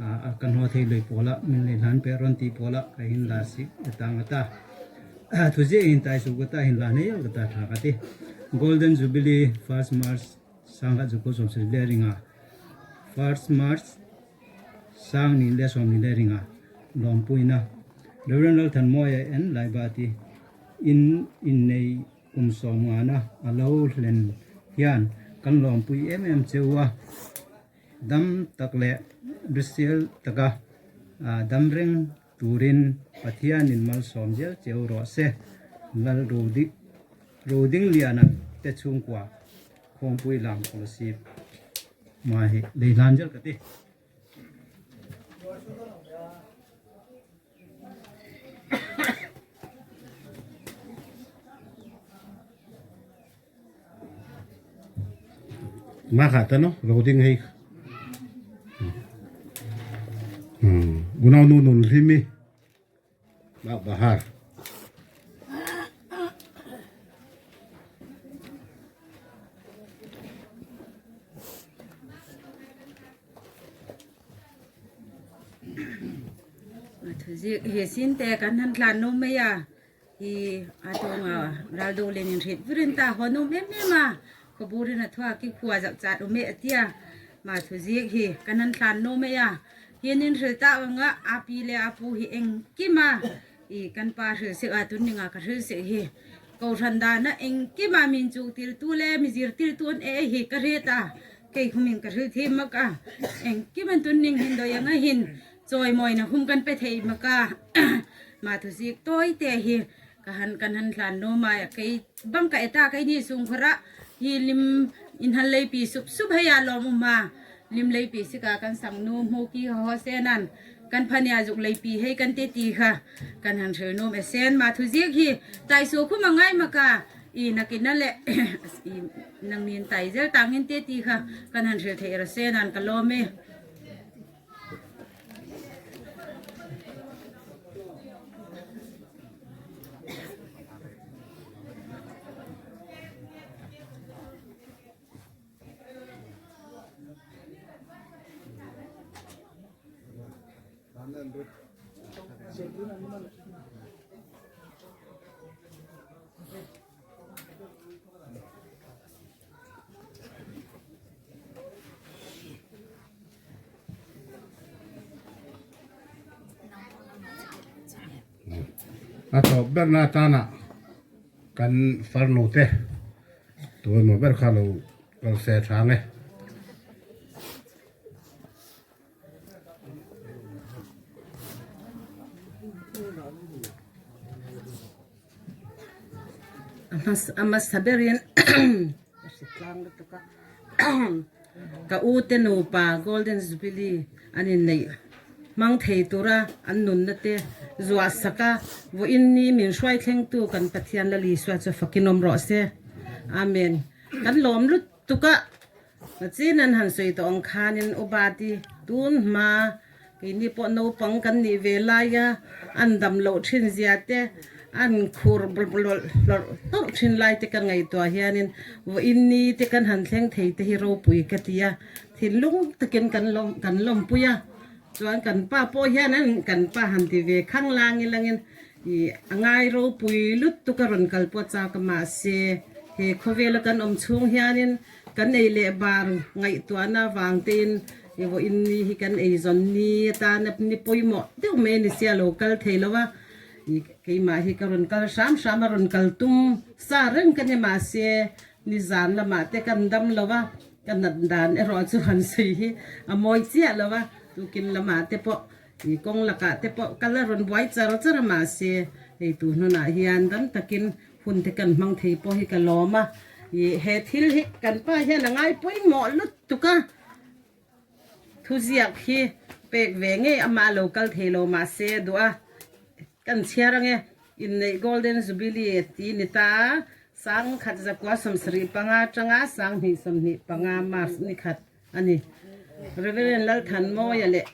ah kan haw thei lui pawl a min lei hlan peh rawn tih pawl a ka in la sik a tang a ta thu ziak in tai suh ka ta in la hnei ka ta tha ka ti Golden Jubilee first March sangha chu ko sawm sel hle ringa first March. Sang nih leh sawm nih leh ringa lawmpuina Rev. Lalthanmawia en Laibati in innei kum sawm ngana a lo hlen hian kan lawmpui em em cheu a, dam tak leh hrisel taka dam reng turin Pathianin malsawm zel cheu rawh se. Lal Rodingliana te chhungkua Khawmpui lam Kolasib Mai hi lei hlan zel ka ti. Ma kha ta no roding hei. Gunau nu nun hlimi. Bak bahar. He sin te kan han tlan no mai a hi a tonga raldo len in hrit virin ta ho nom em em a khoburin a thua ki khua zau chat ume atia ma thuzik hi kan han tlan no mai a Hianin hril tak anga a pi le a pu hi engkima i kan pa hril sek a tun ninga ka hril sek hi kohhran dana engkima min chuk tir tu le mi zir tir tu an e hi ka hret a. Kei khumin ka hril thi mak a, engkim an tun ning hin dawi anga hin chawimawina hum kan pe thei mak a, mah thuzik tawi te hi ka han kan han hlan no mai a, kei bang ka eta kei ni sung khawrah hi lim in han lei pi sup sup hei a lawm um a, lim lei pi sika kan sang nu hmu ki haw haw sen an kan phania zuk lei pi hei kan ti ti kha kan han hril num e sen mah thuzik hi taisu khum a ngai mak a. I nakin a leh i nang nin tai zel tangin te ti kha kan han hrilh theih rawh se nan ka lawm e. A tawp berna atana kan farnu te tuemaw ber kha lo kal se tha ang e. A hmasa berin ka hre tlang lutuk a ka u te nupa Golden Jubilee an inneih hmang thei tura an nunna te zuah sak a vawiin ni min hruai thlengtu kan Pathian Lal Isua chu fakin awm rawh se. Amen. Kan lawm lutuk a. Chin an han sawi tawh ang khanin Ubati tun hma keini pawh naupang kan nih ve laia an dam loh thin zia te an khur hlawrh hlawrh thin lai te ka ngaihtuah hianin vawiin ni te kan han thleng thei te hi ropui ka ti a, thinlung takin kan lawm kan lawmpui a, chuan kan pa pawh hian an kan pa han ti ve khang langin langin ih a ngai ropui lutuk a rawn kal pawh chak a mahse he khawvela kan awm chhung hianin Kan ei leh bar ngaihtuahna vang tein i vawiin ni hi kan ei zawn ni atana ni pawimawh deuh mai a ni sia lo kal thei lo a, i keimah hi ka rawn kal hram hram a rawn kal tum sa reng ka ni mahse nizan lamah te kan dam lo a, ka nat dan erawh chu han sawi hi a mawi chiah lo a, tukin lamah te pawh i kawng lakah te pawh kal a rawn buai char char a mahse hei tu hnunah hian dam takin Hun te kan hmang thei pawh hi ka lawm a, ih he thil hi kan pa hian a ngai pawimawh lutuk a, thuziak hi pek ve ngei amah a lo kal thei lo mahse duh a, kan chhiar ange inneih Golden Jubilee ti ni ta a, 10 zakua 75 atanga 20 25 March ni khat a ni. Reverend Lalthanmawia leh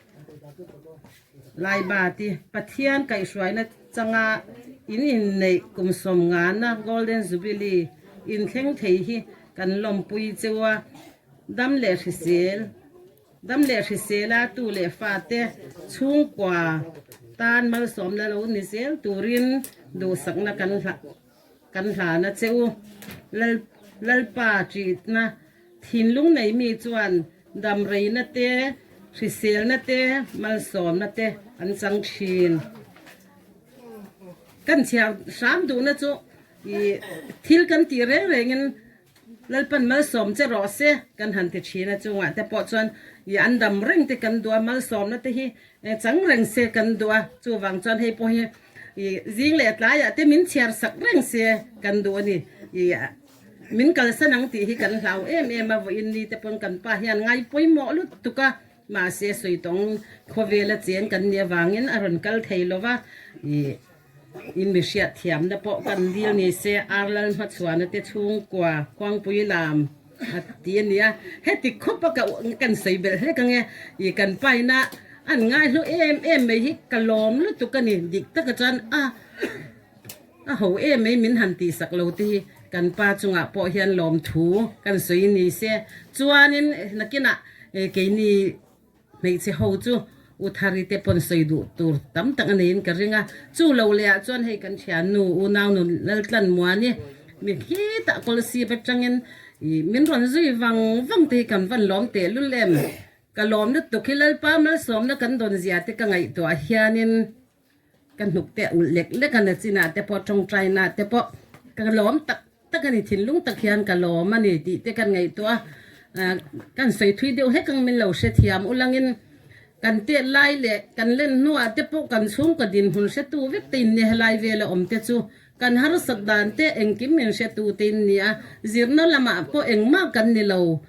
Laiba ti Pathian kaihhruaina changa in inneih kum sawmngana Golden Jubilee inthleng thei hi kan lawmpui cheu a, dam leh hrisel dam leh hrisela tu leh fate chhungkua tan malsawmna lo ni zel turin duhsakna kan hlah. Kan hlana che u. Lal Lalpa ṭihna thinlung nei mi chuan damreina te, hriselna te, malsawmna te an chang ṭhin. Kan chhiar hram duhna chu ih thil kan tih reng rengin Lalpan malsawm che rawh se kan han ti ṭhin a, chungah te pawh chuan ih an dam reng te kan duh a, malsawmna te hi chang reng se kan duh a, chuvang chuan hei pawh hi ih zing leh tlaiah te min chhiar sak reng se kan duh a ni. Ih min kalsan ang tih hi kan hlau em em a, vawiin ni te pawn kan pa hian ngai pawimawh lutuk a, mahse sawitawng khawvela cheng kan nih avangin a rawn kal thei lo va, ih. In mi hriat thiamna pawh kan dil ni se Arlal hmachhuana te chhungkua Khuangpui lam a ti a nia. Heti khawp a ka kan sawi belh hlek ange i kan paina an ngai hlu em em mai hi ka lawm lutuk a ni. Dik taka chuan a a ho em mai min han tihsak lo te hi kan pa chungah pawh hian lawmthu kan sawi ni se. Chuanin nakinah keini Hmeichhe ho chu U Thari te pawn sawi duh tur tam tak a neiin ka ring a, chu lo leh ah chuan hei kan thiannu unau nu Laltlan Muani mi khitah kawlsip atangin ih min rawn zui vang vang te hi kan van lawm teh lul em? Ka lawm lutuk hi Lalpa malsawmna kan dawn zia te ka ngaihtuah hianin ka hnuk te ulh lek lek a nachinah te pawh tawngtaina te pawh ka lawm tak tak a ni thinlung tak hian ka lawm a ni tih te kan ngaihtuah a. Kan sawi thui deuh hlek ang min lo hrethiam ulangin kan tet lai leh kan len hnuah te pawh kan chhungkaw dinhmun hretu vek te in ni helai vela awm te chu kan harsat dan te engkim min hretu te in ni a, zirna lamah pawh engmah kan ni lo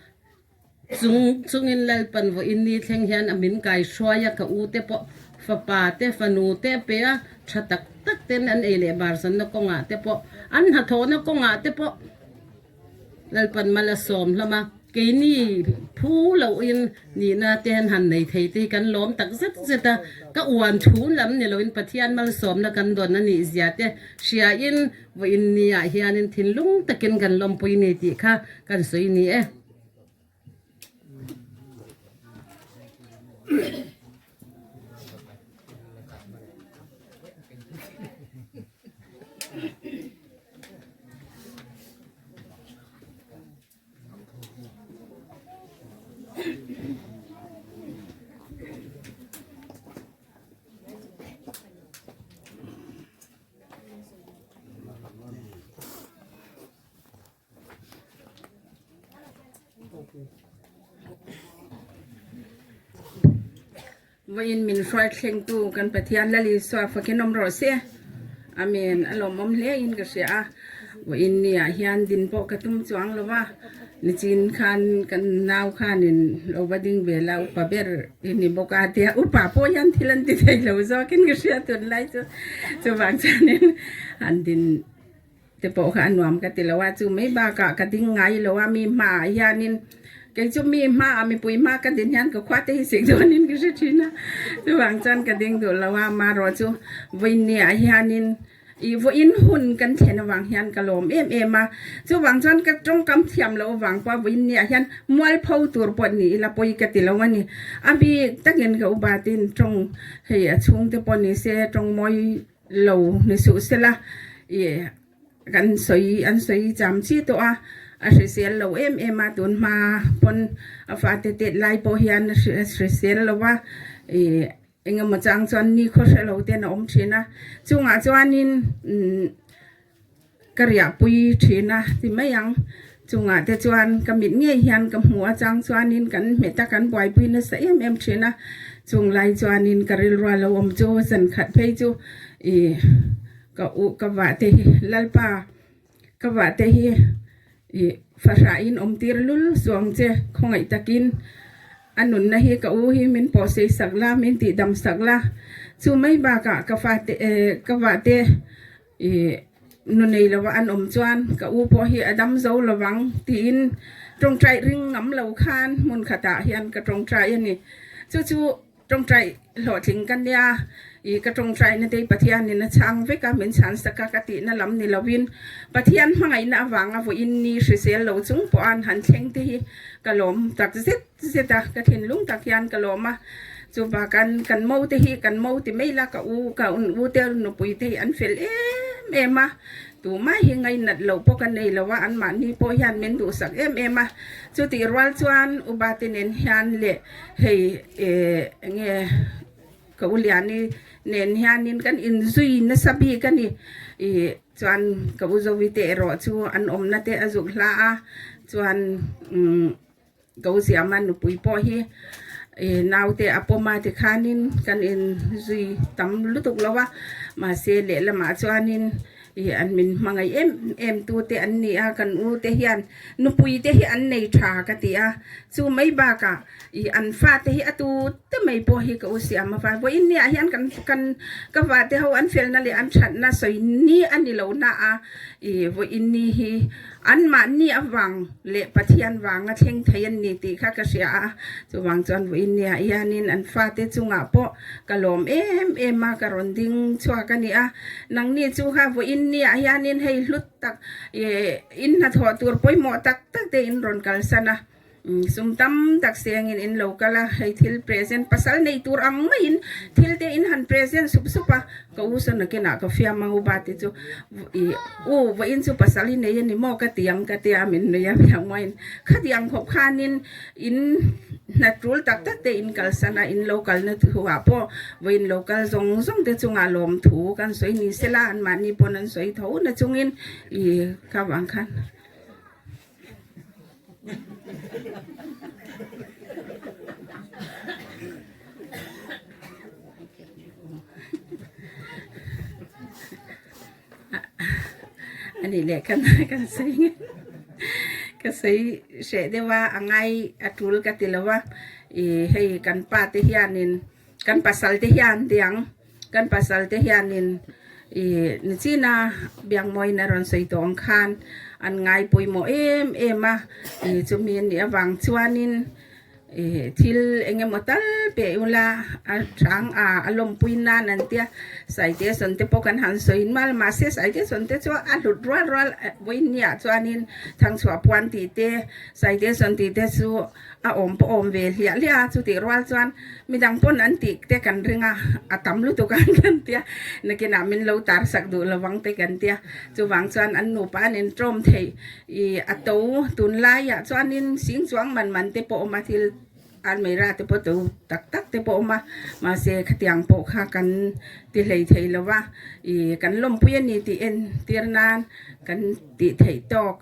chung chungin Lalpan vawiin ni thleng hian a min kai hruai a, ka u te pawh fapa te fanu te a pe a, tha tak tak ten an ei leh bar zanna kawngah te pawh an hnathawhna kawngah te pawh. Lalpan mal a sawm hlawm a, keini phu lohin nihna te han han nei thei te hi kan lawm tak zet zet a, ka uan thu lam ni loin Pathian malsawmna kan dawn a nih zia te hriain vawiin niah hianin thinlung takin kan lawmpui ni tih kha kan sawi ni e. Vawiin min hruai thlengtu kan Pathian Lal Isua fakin awm rawh se. Amen. A lawmawm hle in ka hria a. Vawiin ni ah hian din pawh ka tum chuang lo va. Nichin khan kan nau khanin lo va ding ve la upa ber i ni bawk a tia upa pawh hian thil an ti thei lo zawkin ka hria tunlai chu. Chuvang chuanin han din te pawh kha a nuam ka ti lo a, chu mai bakah ka ding ngai lo a, mi hmaah hianin kei chu mi hmaah mipui hma ka din hian ka khua te hi sik dawnin ka hre thin a, chuvang chuan ka ding duh lo a, amaherawh chu vawiinniah hianin ih vawiin hun kan thlen avang hian ka lawm em em a, chuvang chuan ka tawngkam thiam loh avang pawh vawiinniah hian mualpho tur pawh ni ila pawi ka ti lo a ni, a bik takin ka upatin tawng hei a chhungte pawh ni se tawng mawi lo ni suh sela ih kan sawi an sawi cham chi tawh a a hrisel lo em em a tun hma pawn a fate tet lai pawh hian a hrisel lo va ih eng emaw chang chuan ni khaw hre lo ten a awm thin a chungah chuanin umm ka riahpui thin a ti mai ang chungah te chuan ka mit ngei hian ka hmu a chang chuanin kan hmet a kan buaipui nasa em em thin a chung lai chuanin ka rilru a lo awm chu zan khat phei chu ih ka uh ka vah te hi lalpa ka vah te hi ih fahrah in awm tir lul suang che khawngaih takin a nunna hi ka u hi min pawh sei sak la min tih dam sak la chu mai bakah ka fate eh ka vah te. Ih, nu nei lova an awm chuan ka u pawh hi a dam zo lovang tiin tawngtai ring ngam lo khan hmun khatah hian ka tawngtai a ni. Chu chu tawngtai hlawhtling ka nia, ih ka tawngtaina te hi Pathianin a chhang vek a, min chhan sak a ka tihna lam ni lovin Pathian hmangaihna avanga vawiin ni hrisel lo chung pawh an han thleng te hi ka lawm tak zet zet a, ka thinlung tak hian ka lawm a. Chuva kan kan mo te hi kan mo ti mai la ka u ka u te nupui te hi an fel em em a, tumah hi ngainat loh pawh ka nei lo a, anmahni pawh hian min duhsak em em a, chutih rual chuan upa te nen hian leh hei eh enge ka u Liani nen hianin kan inzui nasa bik a ni ih chuan ka u Zovi te erawh chu an awmna te a zuk hla a chuan umm. Ko Ziama nupui pawh hi naute a pawm a tikhanin kan inzui tam lutuk lo a, mahse lehlamah chuanin ih an min hmangaih em em tu te an ni a, kan u te hian nupui te hi an nei tha ka ti a, chu mai bakah ih an fate hi a tu te mai pawh hi ka u Siama fa vawiin niah hian kan kan ka vate ho an felna leh an thatna sawi ni a ni lo na a ih vawiin ni hi Anmahni avang leh Pathian vanga thleng thei an ni tih kha ka hria a, chuvang chuan vawiin nia hianin an fate chungah pawh ka lawm em em a, ka rawn ding chhuak a ni a. Nangni chu kha vawiin nia hianin hei hlut tak ih in hnathawh tur pawimawh tak tak te in rawn kalsan a. Sum tam tak sengin in lo kal a, hei thil present pasal nei tur ang maiin thil te in han present sup sup a, ka u sawn nakinah ka fiam ang u ba te chu ih u vawiin chu pasal hi nei a ni maw ka ti ang ka tia min nui a miang mawiin khatiang khawp khanin in hna tul tak tak te in kalsan a in lo kalna thu ah pawh vawiin lo kal zawng zawng te chungah lawmthu kan sawi ni sela anmahni pawn an sawi tho na chungin ih ka vang khan. Ani leh kan kan sawi nge ka sawi hreh deuh a a ngai a tul ka ti lo a ih hei kan pa te hianin kan pasal te hian tiang kan pasal te hianin ih nichina biakmawiin a rawn sawi tawh ang khan an ngai pawimawh em em a ih chumi a nih avang chuanin. Ih thil eng emaw tal pe ula a chang a a lawmpui nan an tia saite sawn te pawh kan han sawi mal mahse saite sawn te chu a hlut rual rual vawinia chuanin thangchhuah puan tih te saite sawn tih te chu a awm pawh awm ve hliah hliah a chutih rual chuan midang pawn an tih te kan ring a a tam lutuk ang kan tia nakinah min lo tar sak duh lovang te kan tia chuvang chuan an nupa an intawm theih. Ih a to tunlaiah chuanin sing chuang man man te pawh a awm a thil almira te pawh to tak tak te pawh a awm a mahse khatiang pawh kha kan ti hlei thei lo va ih kan lawmpui a ni tih en tir nan kan tih theih tawk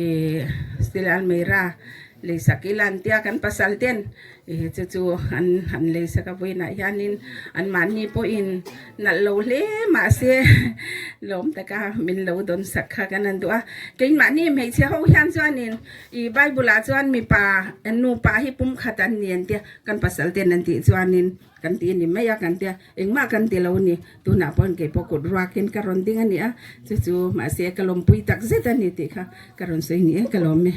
ih steel almira lei sak ila an tia kan pasal ten ih chu chu an han lei sak a vawiinah hianin anmahni pawhin nalh lo hle mahse lawm taka min lo dawn sak kha kan han duh a keimahni hmeichhe ho hian chuanin ih bible ah chuan mipa nupa hi pum khat an ni an tia kan pasal ten an tih chuanin kan ti a ni mai a kan tia engmah kan ti lo a ni tunah pawhin keipawh kut ruakin ka rawn ding a ni a chu chu mahse ka lawmpui tak zet a ni tih kha ka rawn sawi ni e ka lawm e.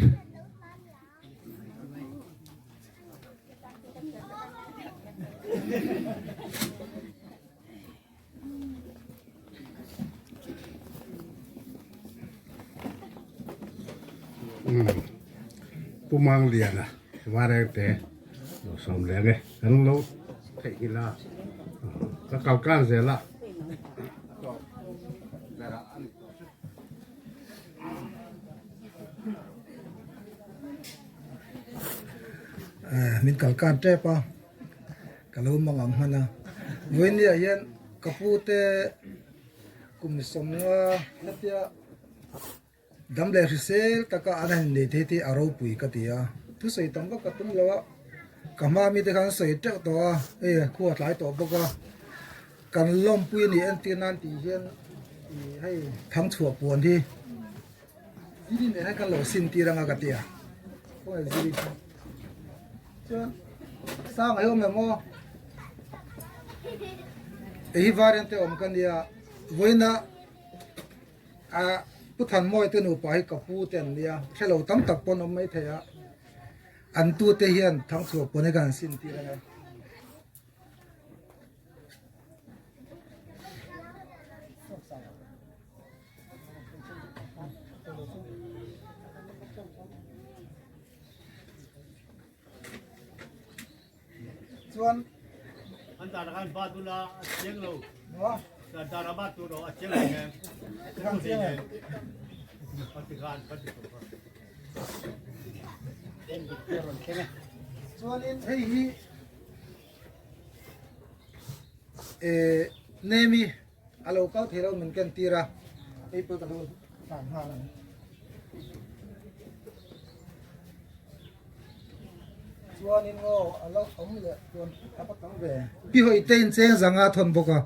Pu Mang Liana Varengte lo sawm leng e kan lo theihnghilh a ka kal kan zel a. Min kal kan tep a ka lo mang ang hman a vawinia hian ka pu te kum sawmnga hetia dam leh hrisel taka an han innei thei te a ropui ka ti a thusawi tam vak ka tum lo a ka hma mite khan an sawi teuh tawh a hei khua a tlai tawh bawk a kan lawmpui a ni entir nan tih hian ih hei thangchhuah puan hi ziri nen hian kan lo sin tir anga ka ti a khawnge ziri chu chuan sang a awm em aw hei hi variant te awm ka nia vawiina a pu Thanmawia te nupa hi ka pu te an nia hrelo tam tak pawn awm mai thei a an tu te hian thangchhuah puan hi kan sin tir anga. Chuan an dar khan ba tula a chiang lo an dar a ba tu ro a chiang lo nge Chiang chiang em Chuanin hei hi eh Nemi a lo kal thei lo min ken tir a hei pawh ka lo hlan nghal ang. Chuanin aw a lo awm leh chuan a va tam ve. Pi hawi te in cheng zanga thawn bawk a.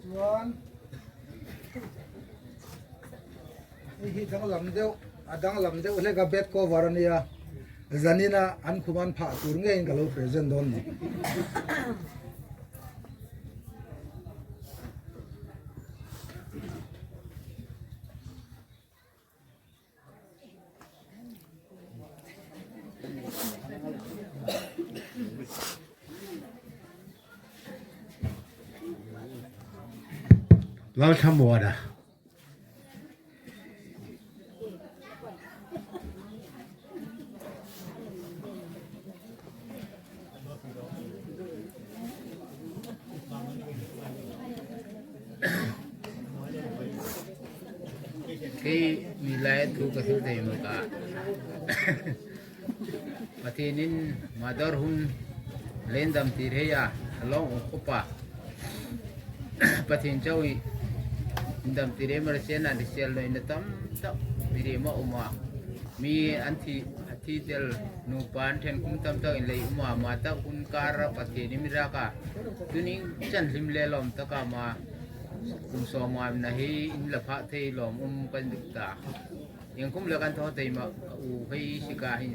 Chuan hei hi danglam deuh a danglam deuh hlek a bed cover a nia zanina an khum an phah tur ngeiin ka lo present dawn ni. Lalthlamuana. Kei mi lai thu ka thil thei mu ka Pathianin madar hun lendam tir hei a long um khopa Pathian chau i dam tir em rasian an sel noi na tam tak biri ma uma mi an thi Thi tel nupa an then kum tam tak in lei uma ma tak hun kar a Pathian in rak a tuning chan hlim le lawm tak a ma kum sawma na hi in la phah thei lawm um kan duh ta eng kum le kan thaw thei ma ka u hei sika hin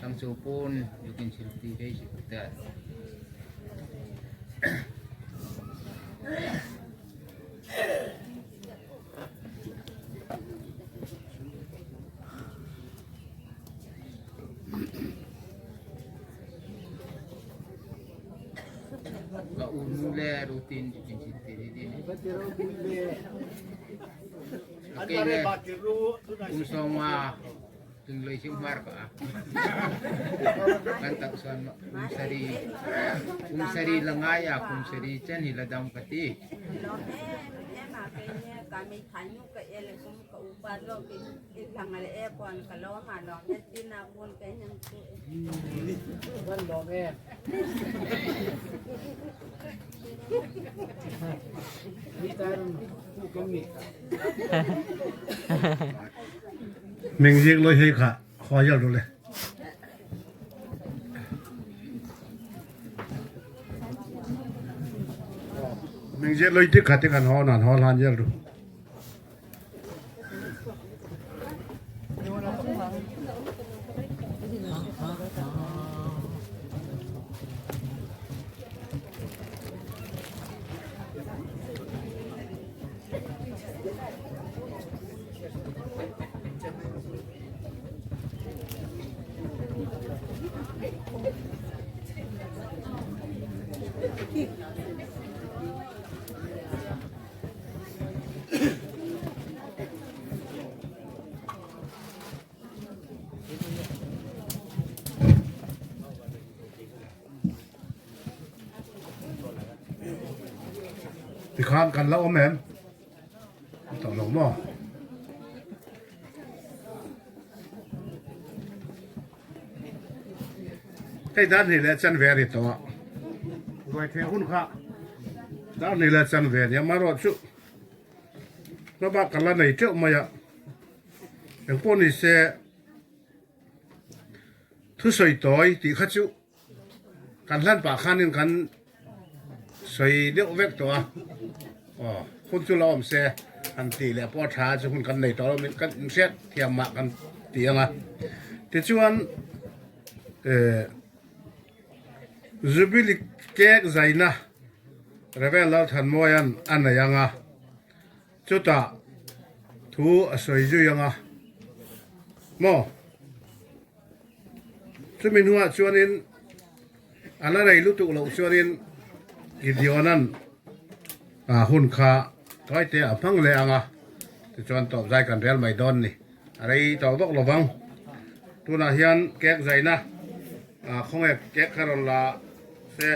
tang chu pun yukin sil ti hei si ta. Ka u nu le rutin yukin sil ti hi din. Okay le kum sawma tung loi siu mar ka kan tak son kum sari kum sari langai a kum sari chen hi ladam ka ti. Ming zik loi hei kha khua yal ru le. Ming zik loi tik kha tik an ho nan ho lan yal ru. Tikhan kan la awm em? Tawh lo maw? Hei dan hnih leh chanve a ni tawh a, ruai theh hun kha dan hnih leh chanve a ni a, amaherawhchu hmabak kan la nei teuh mai a, engpawh ni se thusawi tawi tih kha chu kan hlan pah khanin kan sawi deuh vek tawh a, aw hun chu la awm se han tih leh pawh a tha chu hun kan nei tawh lo kan inhriat thiam mah kan ti ang a, tichuan eh Jubilee cake zaina Rev Lalthanmawia'n a nei ang a, chutah thu a sawi zui ang a maw. Chumi hnuah chuanin a la rei lutuk loh chuanin Gideona'n a hun kha tuaite a hmang leh ang a, tichuan tawp zai kan rel mai dawn ni. A rei tawh bawk lo vang. Tunah hian cake zaina khawnge cake kha rawn la se.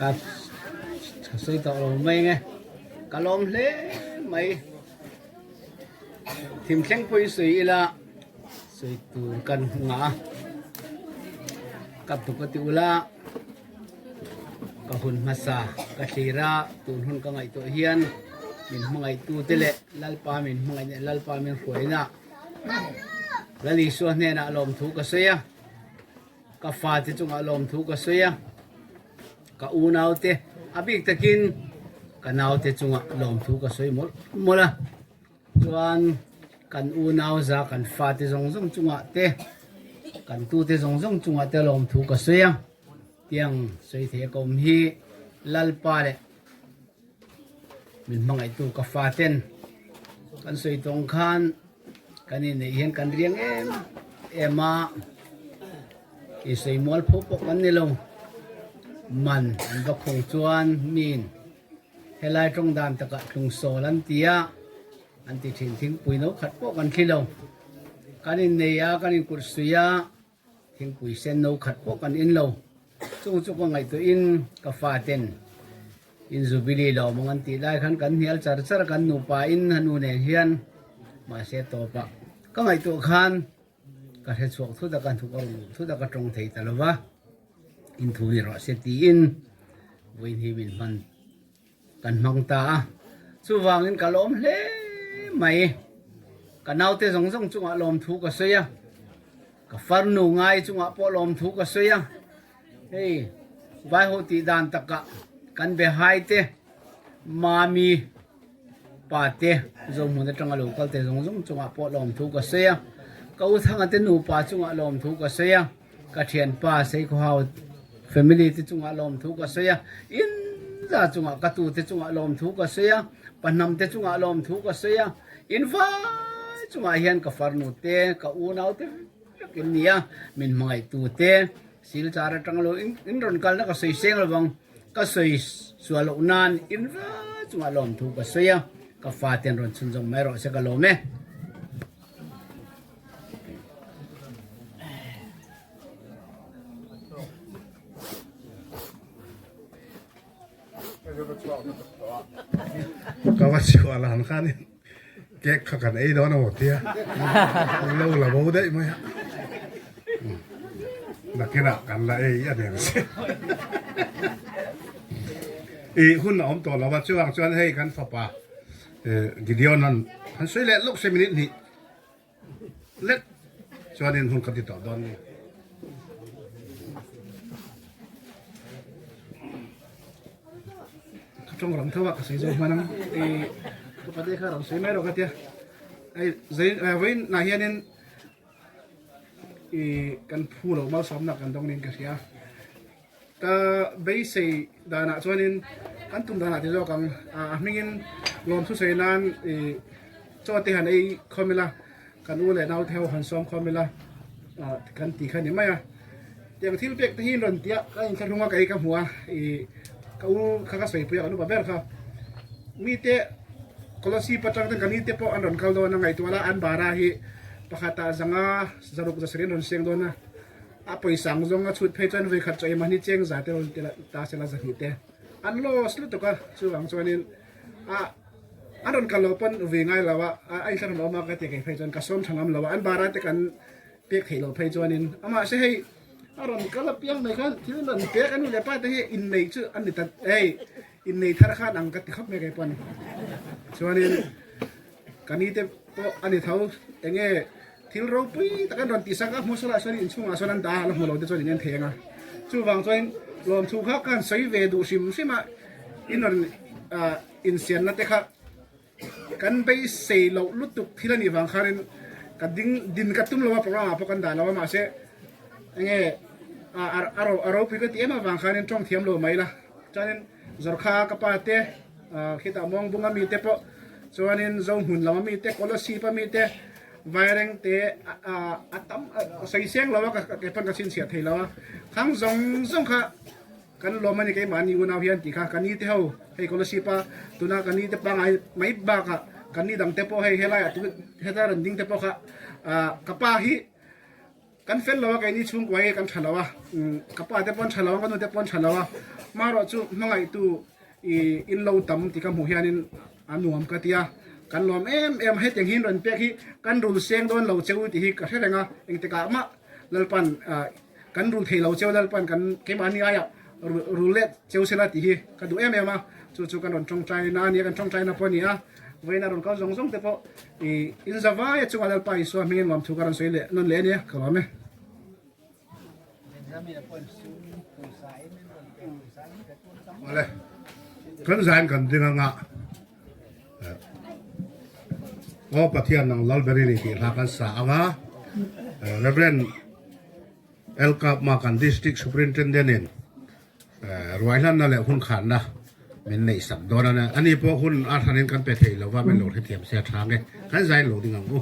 Ka sawi tawh lo mai nge ka lawm hle mai thim thleng pawhin sawi ila sawi tur kan hmu a ka tuk a ti ula. Ka hun hmasa ka thlir a, tun hun ka ngaihtuah hian min hmangaihtute leh Lalpa min hmangaih leh Lalpa min hruaina Lal Isua hnenah lawmthu ka sawi a, ka fate chungah lawmthu ka sawi a, ka unaute a bik takin ka naute chungah lawmthu ka sawi mawlh mawlh a. Chuan kan unau za kan fate zawng zawng chungah te kan tute zawng zawng chungah te lawmthu ka sawi a. Tiang sawi thei a ka awm hi Lalpa leh min hmangaihtu ka fa ten kan sawi tawng khan kan inneih hian kan riang em em a, insawi mual pho pawh kan ni lo. Man an va khung chuan min helai tawng dan takah tlungsawl an ti a, an ti thin thingpui no khat pawh kan thli lo. Kan innei a, kan inkut sui a. Thingpui sen no khat pawh kan in lo. Chung chu ka ngaihtuahin ka faten in Jubilee lo mawng an tih lai khan kan hnial char char a, kan nupa in a nu nen hian mahse tawpah ka ngaihtuah khan ka hre chhuak thut a, ka hnuk a rawn luh thut a, ka tawng thei ta lo va, in thu ni rawh se tiin vawiin hi min hman Kan hmang ta a, chuvangin ka lawm hle mai. Ka naute zawng zawng chungah lawmthu ka sawi a, ka farnu ngai chungah pawh lawmthu ka sawi a. Hei vaiho tih dan takah kan be hai te, mami pa te, Zohmun atanga lo kal te zawng zawng chungah pawh lawmthu ka sawi a. Ka u Thanga te nupa chungah lawmthu ka sawi a. Ka thianpa Seikhuahau family te chungah lawmthu ka sawi a, in za chungah ka tu te chungah lawmthu ka sawi a, pahnam te chungah lawmthu ka sawi a, in vai chungah hian ka farnu te, ka unau te vek in ni a, min hmangaihtu te silchar atang lo in rawn kalna ka sawi seng lovang, ka sawi sual loh nan in vai chungah lawmthu ka sawi a, ka fate an rawn chhunzawm mai rawh se ka lawm e. Ka va chhuah lan khan in cake kha kan ei dawn a maw tia lo la bo daih mai a nakinah kan la ei a nen se i hun a awm tawh lo a chuang chuan hei kan fapa Gideon an han sawi leh lawk se minute hnih lek chuanin hun ka ti tawh dawn ni. Ka tawng ram tho a ka sawi zawk hman ang i ka pate kha ram sawi mai rawh ka tia ai zain vawiin nah hianin i kan phu loh malsawmna kan dawng niin ka hria. Ka beisei danah chuanin kan tum danah ti zawk ang a hmingin lawmthu sawi nan ih chaw te han ei khawm ila kan u leh naute ho han sawm khawm ila kan ti kha ni mai a tiang thil pek te hi an rawn ti a ka inthlahrung a ka ei ka hmu a ih ka u kha ka sawi pui a kan upa ber kha mite Kolasib atang ten ka ni te pawh an rawn kal dawn a ngaihtuah la an bara hi pakhatah zanga zaruk zasarih an rawn seng dawn a. A pawisa ang zawng a chhut phei chuan vawikhat chaw emaw ni cheng za te rawn ti ta sela zahnih te an loss lutuk a, chuvang chuanin a an rawn kal lo pawn vui ngai lo a, a inthla rawn awm a ka ti kei phei chuan ka sawm tha ngam lo a, an bara te kan pek theih loh phei chuanin amah se hei a rawn kal apiang mai khan thil rawn pek a nu leh pa te hi innei chu an ni ta hei innei thar khan ang ka ti khawp mai kei pawn chuanin Ka ni te pawh a ni tho, enge thil ropui tak an rawn tih sak a, hmu salah sawn inchhungah sawn an dah a, la hmu lo te chuan in en thei ang a. Chuvang chuan lawmthu kha ka han sawi ve duh hrim hrim a, in rawn insiamna te kha kan beisei loh lutuk thil a nih vang khanin ka ding din ka tum lo a, program ah pawh kan dah lo a, mahse enge a ropui ka tih em avang khanin tawng thiam lo mai la, chuanin Zawrkha ka pa te, khitah Muangbunga mi te pawh chuanin Zohmun lama mi te, Kolasib a mi te, Vaireng te a tam sawi seng lo a, kei pawn ka chhinchhiah thei lo a, khang zawng zawng kha kan lawm a ni keimahni unau hian tih kha ka ni te ho hei Kolasib a tuna ka ni te pangngai mai bakah ka ni dang te pawh hei helaiah heta rawn ding te pawh kha ka pa hi Kan fel lo a, keini chhungkua hi kan tha lo a, ka pa te pawh an tha lo a, ka nu te pawh an tha lo a, marawh chu hmangaihtu i in lo tam tih ka hmuh hianin a nuam ka ti a, kan lawm em em a, hetiang hi in rawn pek hi kan rul seng dawn lo cheu tih hi ka hre reng a, engtikah mah Lalpan kan rul thei lo cheu Lalpan kan keimahni aiah. rul let cheu sela tih hi ka duh em em a, chu chu kan rawn tawngtai na a nia, kan tawngtai na pawh a ni a, vawiin a rawn kal zawng zawng te pawh ih in za vai a chungah Lalpa Isua hmingin nuam thu ka rawn sawi leh nawn leh a nia, ka lawm e. Awle, kan zain kan ding anga Aw Pathian nang Lalberi ni tih hla kan sa anga Reverend El Kapma kan District Superintendent in ruaihlanna leh hun khanna min neih sak dawn a nia. Ani pawh hun a hranin kan pe thei lova min lo hrethiam se a tha nge. Kan zain lo ding ang u.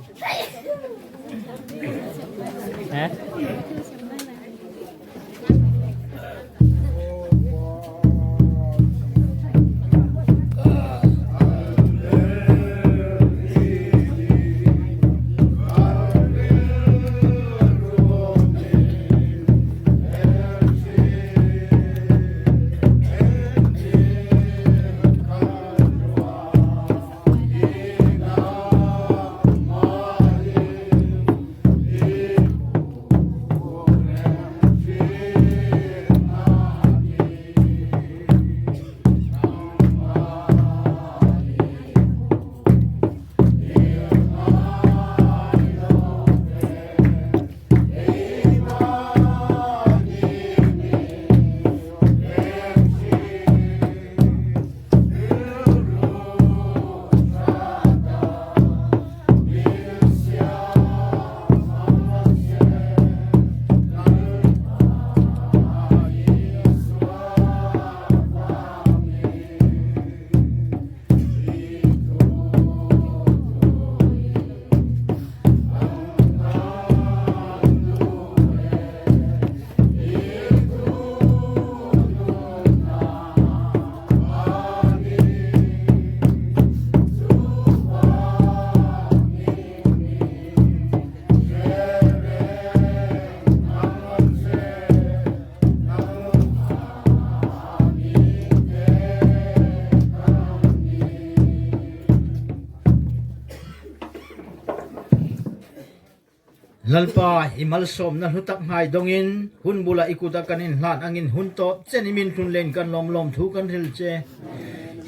Lalpa, i malsawmna hlu tak hnai dawngin, hun bulah i kuta kan inhlan angin hun tawp chen i min hlun lein kan lawm lawm thu kan hril che.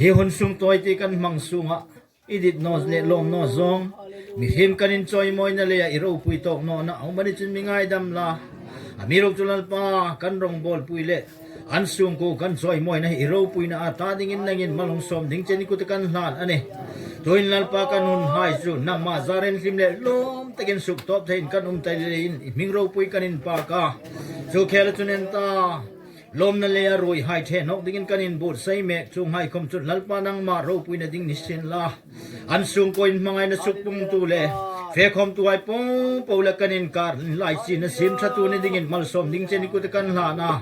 Hi hun sungtawi ti kan hmang sungah i dit naw leh lawm naw zawng, mihrim kan in chawimawina leiah i ropui tawk nawhna a um a ni cun mi ngaidam la. A mi ro cu Lalpa, kan rawngbawlpui le an sungku kan chawimawina hi i ropuina a ta dingin nangin malungsawm ding chen i kut kan hlan a ni. Tuin Lalpa kan hun hai cu nangmah zaren hlim le lawm takin suk tawp theiin kan um tai leiin i hming ropui kan in pak a. Cu khel cun en ta lawmna lei a rui hai the hnok dingin kan in but sei mek cu ngaikhom cu Lalpa nangmah ropuina ding ni sin la. An sungkaw in hmangai na suk pungtu le fekhawmtu ai pawngpo le kan in kar lai si na sim thatu ni dingin malsawm ding chen ikut kan hlan a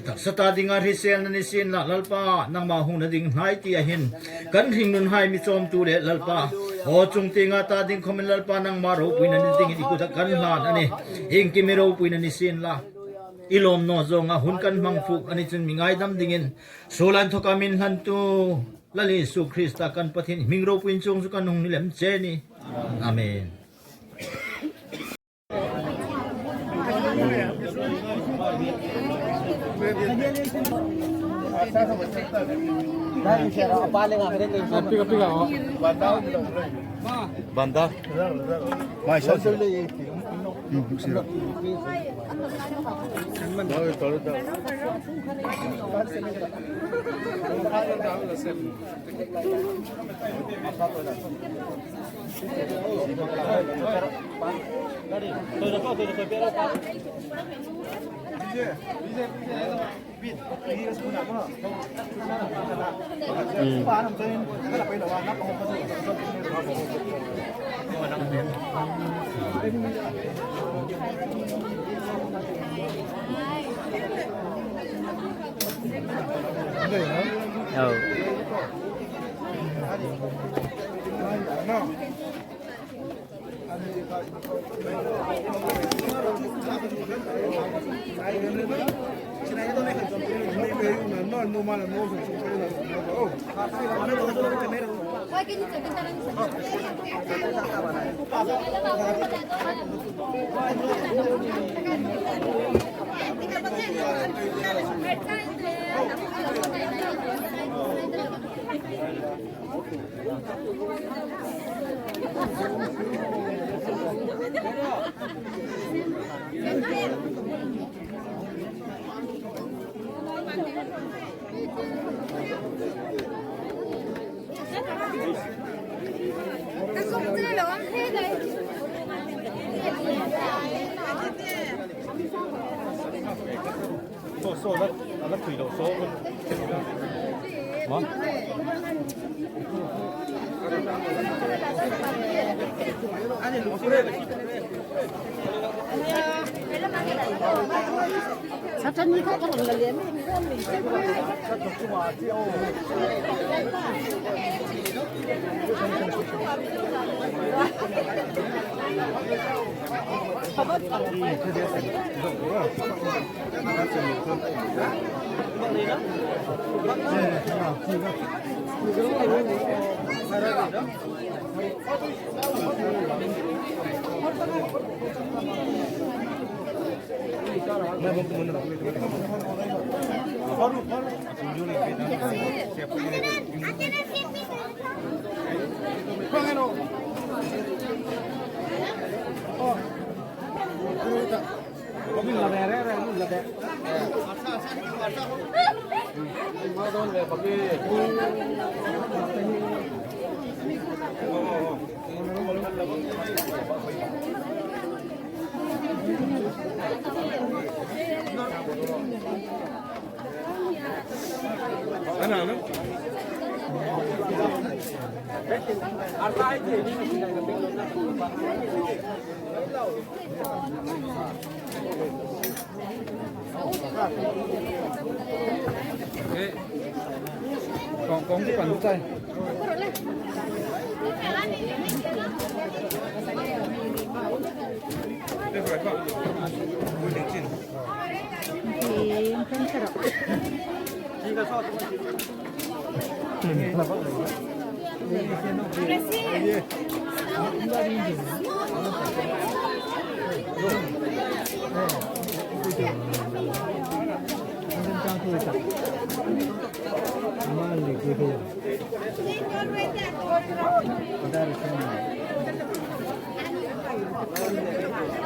taksa ta dinga hrisel na ni sin la lalpa nangma hung na ding hnai ti ahin kan hring nun hai mi chawm tu le lalpa ho chung ti nga ta ding khomin lalpa nangma ropui na ni dingin ikut kan hlan ani hing kimi ropui na ni sin la ilom no zonga hun kan hmang fu ani chun mi ngai dam dingin sulan thokamin hlan tu Lal Jesuh Krista kan Pathian hming ropuiin chung cu kan hung ni lem che ni. Amen. Banda. Mai sa.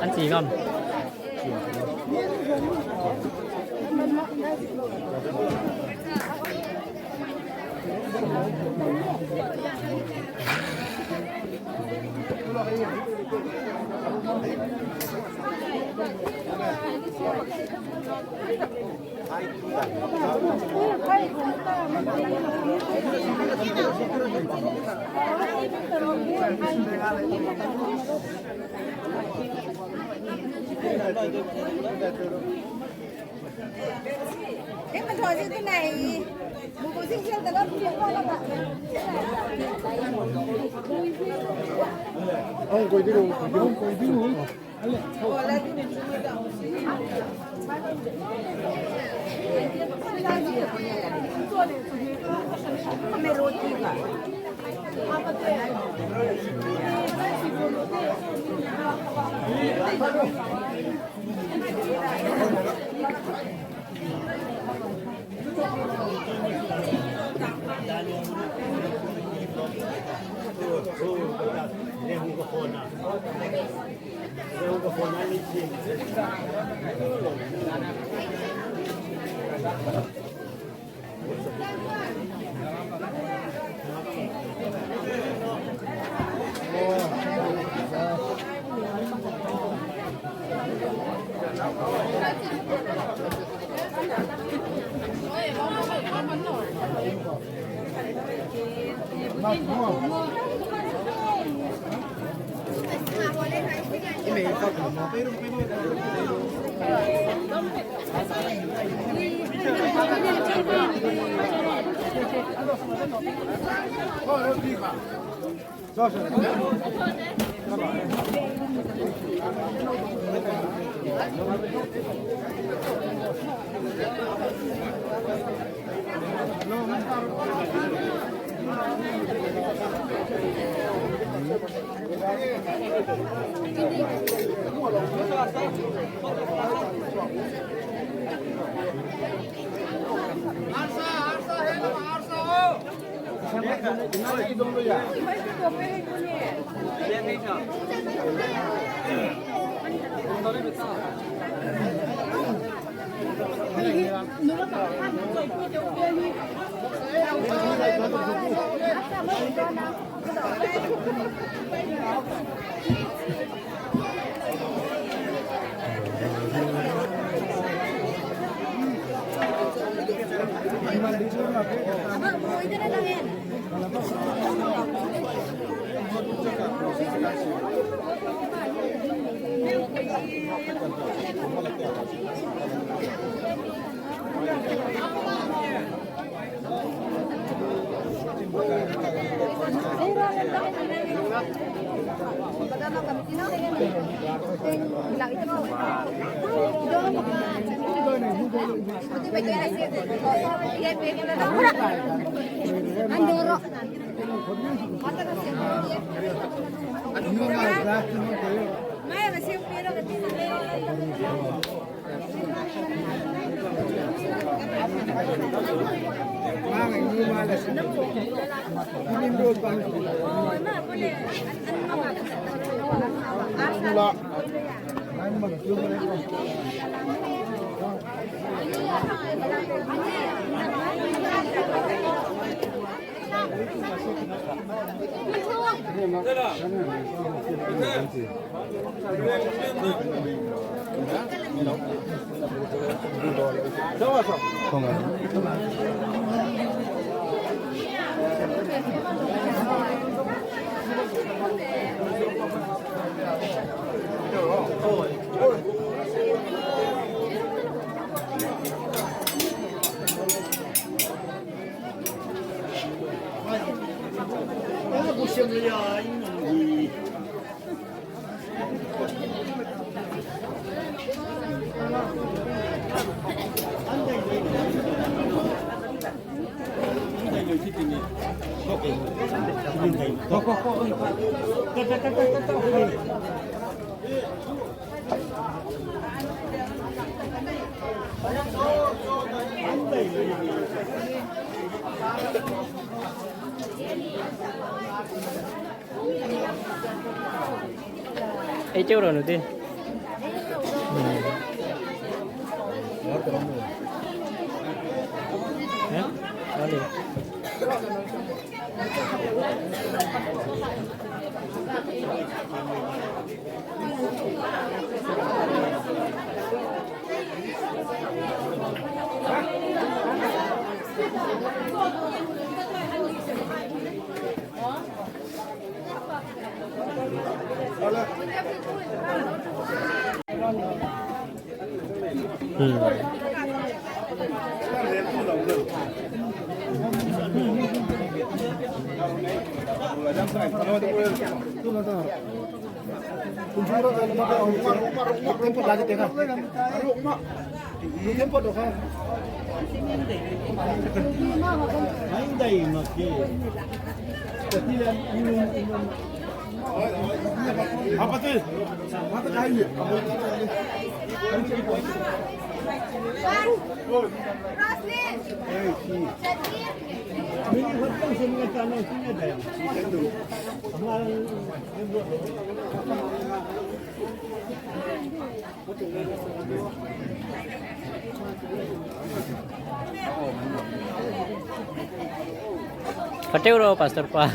Ăn gì không? Thế mà thôi chứ cái này một bộ riêng riêng là nó không có bạn. Ông quay đi đâu? Ông quay đi đâu? Ei treo rồi đầu tiên. Đó đi. Ừ. Pateo pastor pa.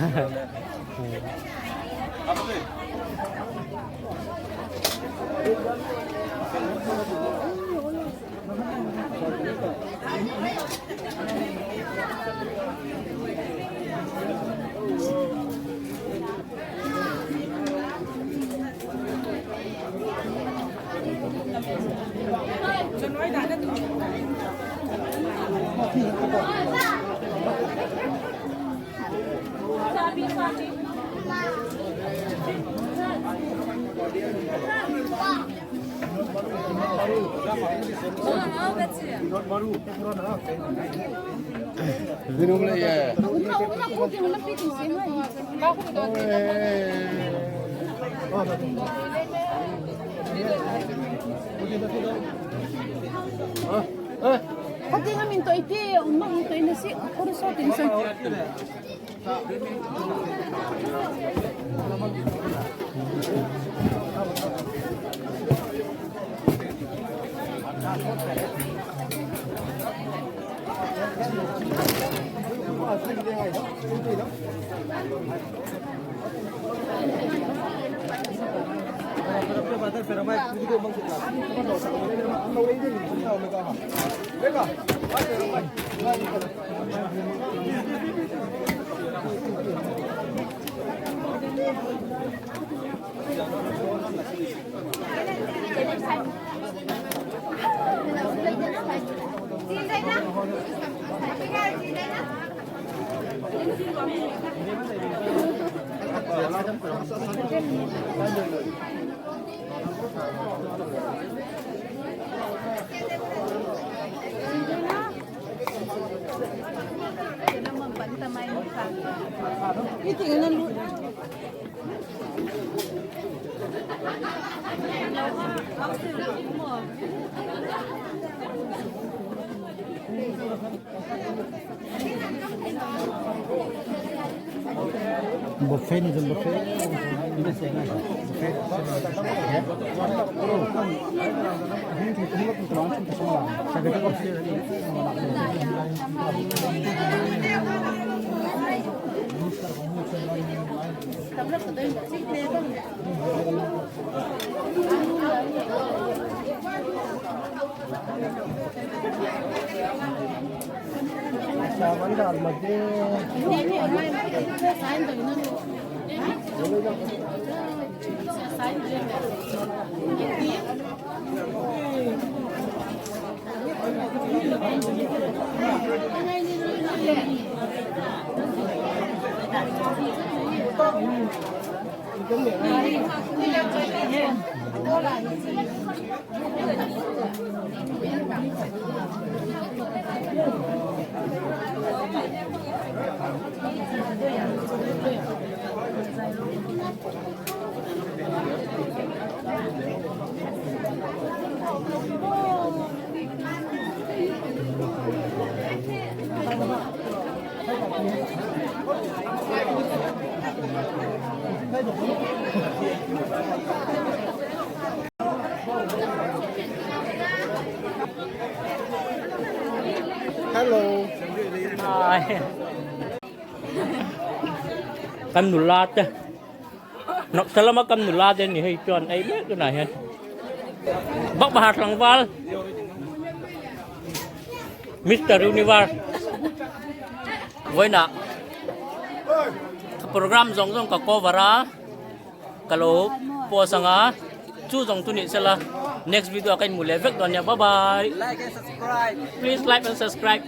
Buffet ni dun buffet. Hello. Hi. Kan nula te nok salama kan nula te ni hei chuan ei mek tunah hian bak bahar tlangval Mister Universe vawiinah program zawng zawng ka cover a ka lo post anga chu zawng chu nih sela next video ah ka inhmu leh vek dawn nia bye bye Like and subscribe. Please like and subscribe.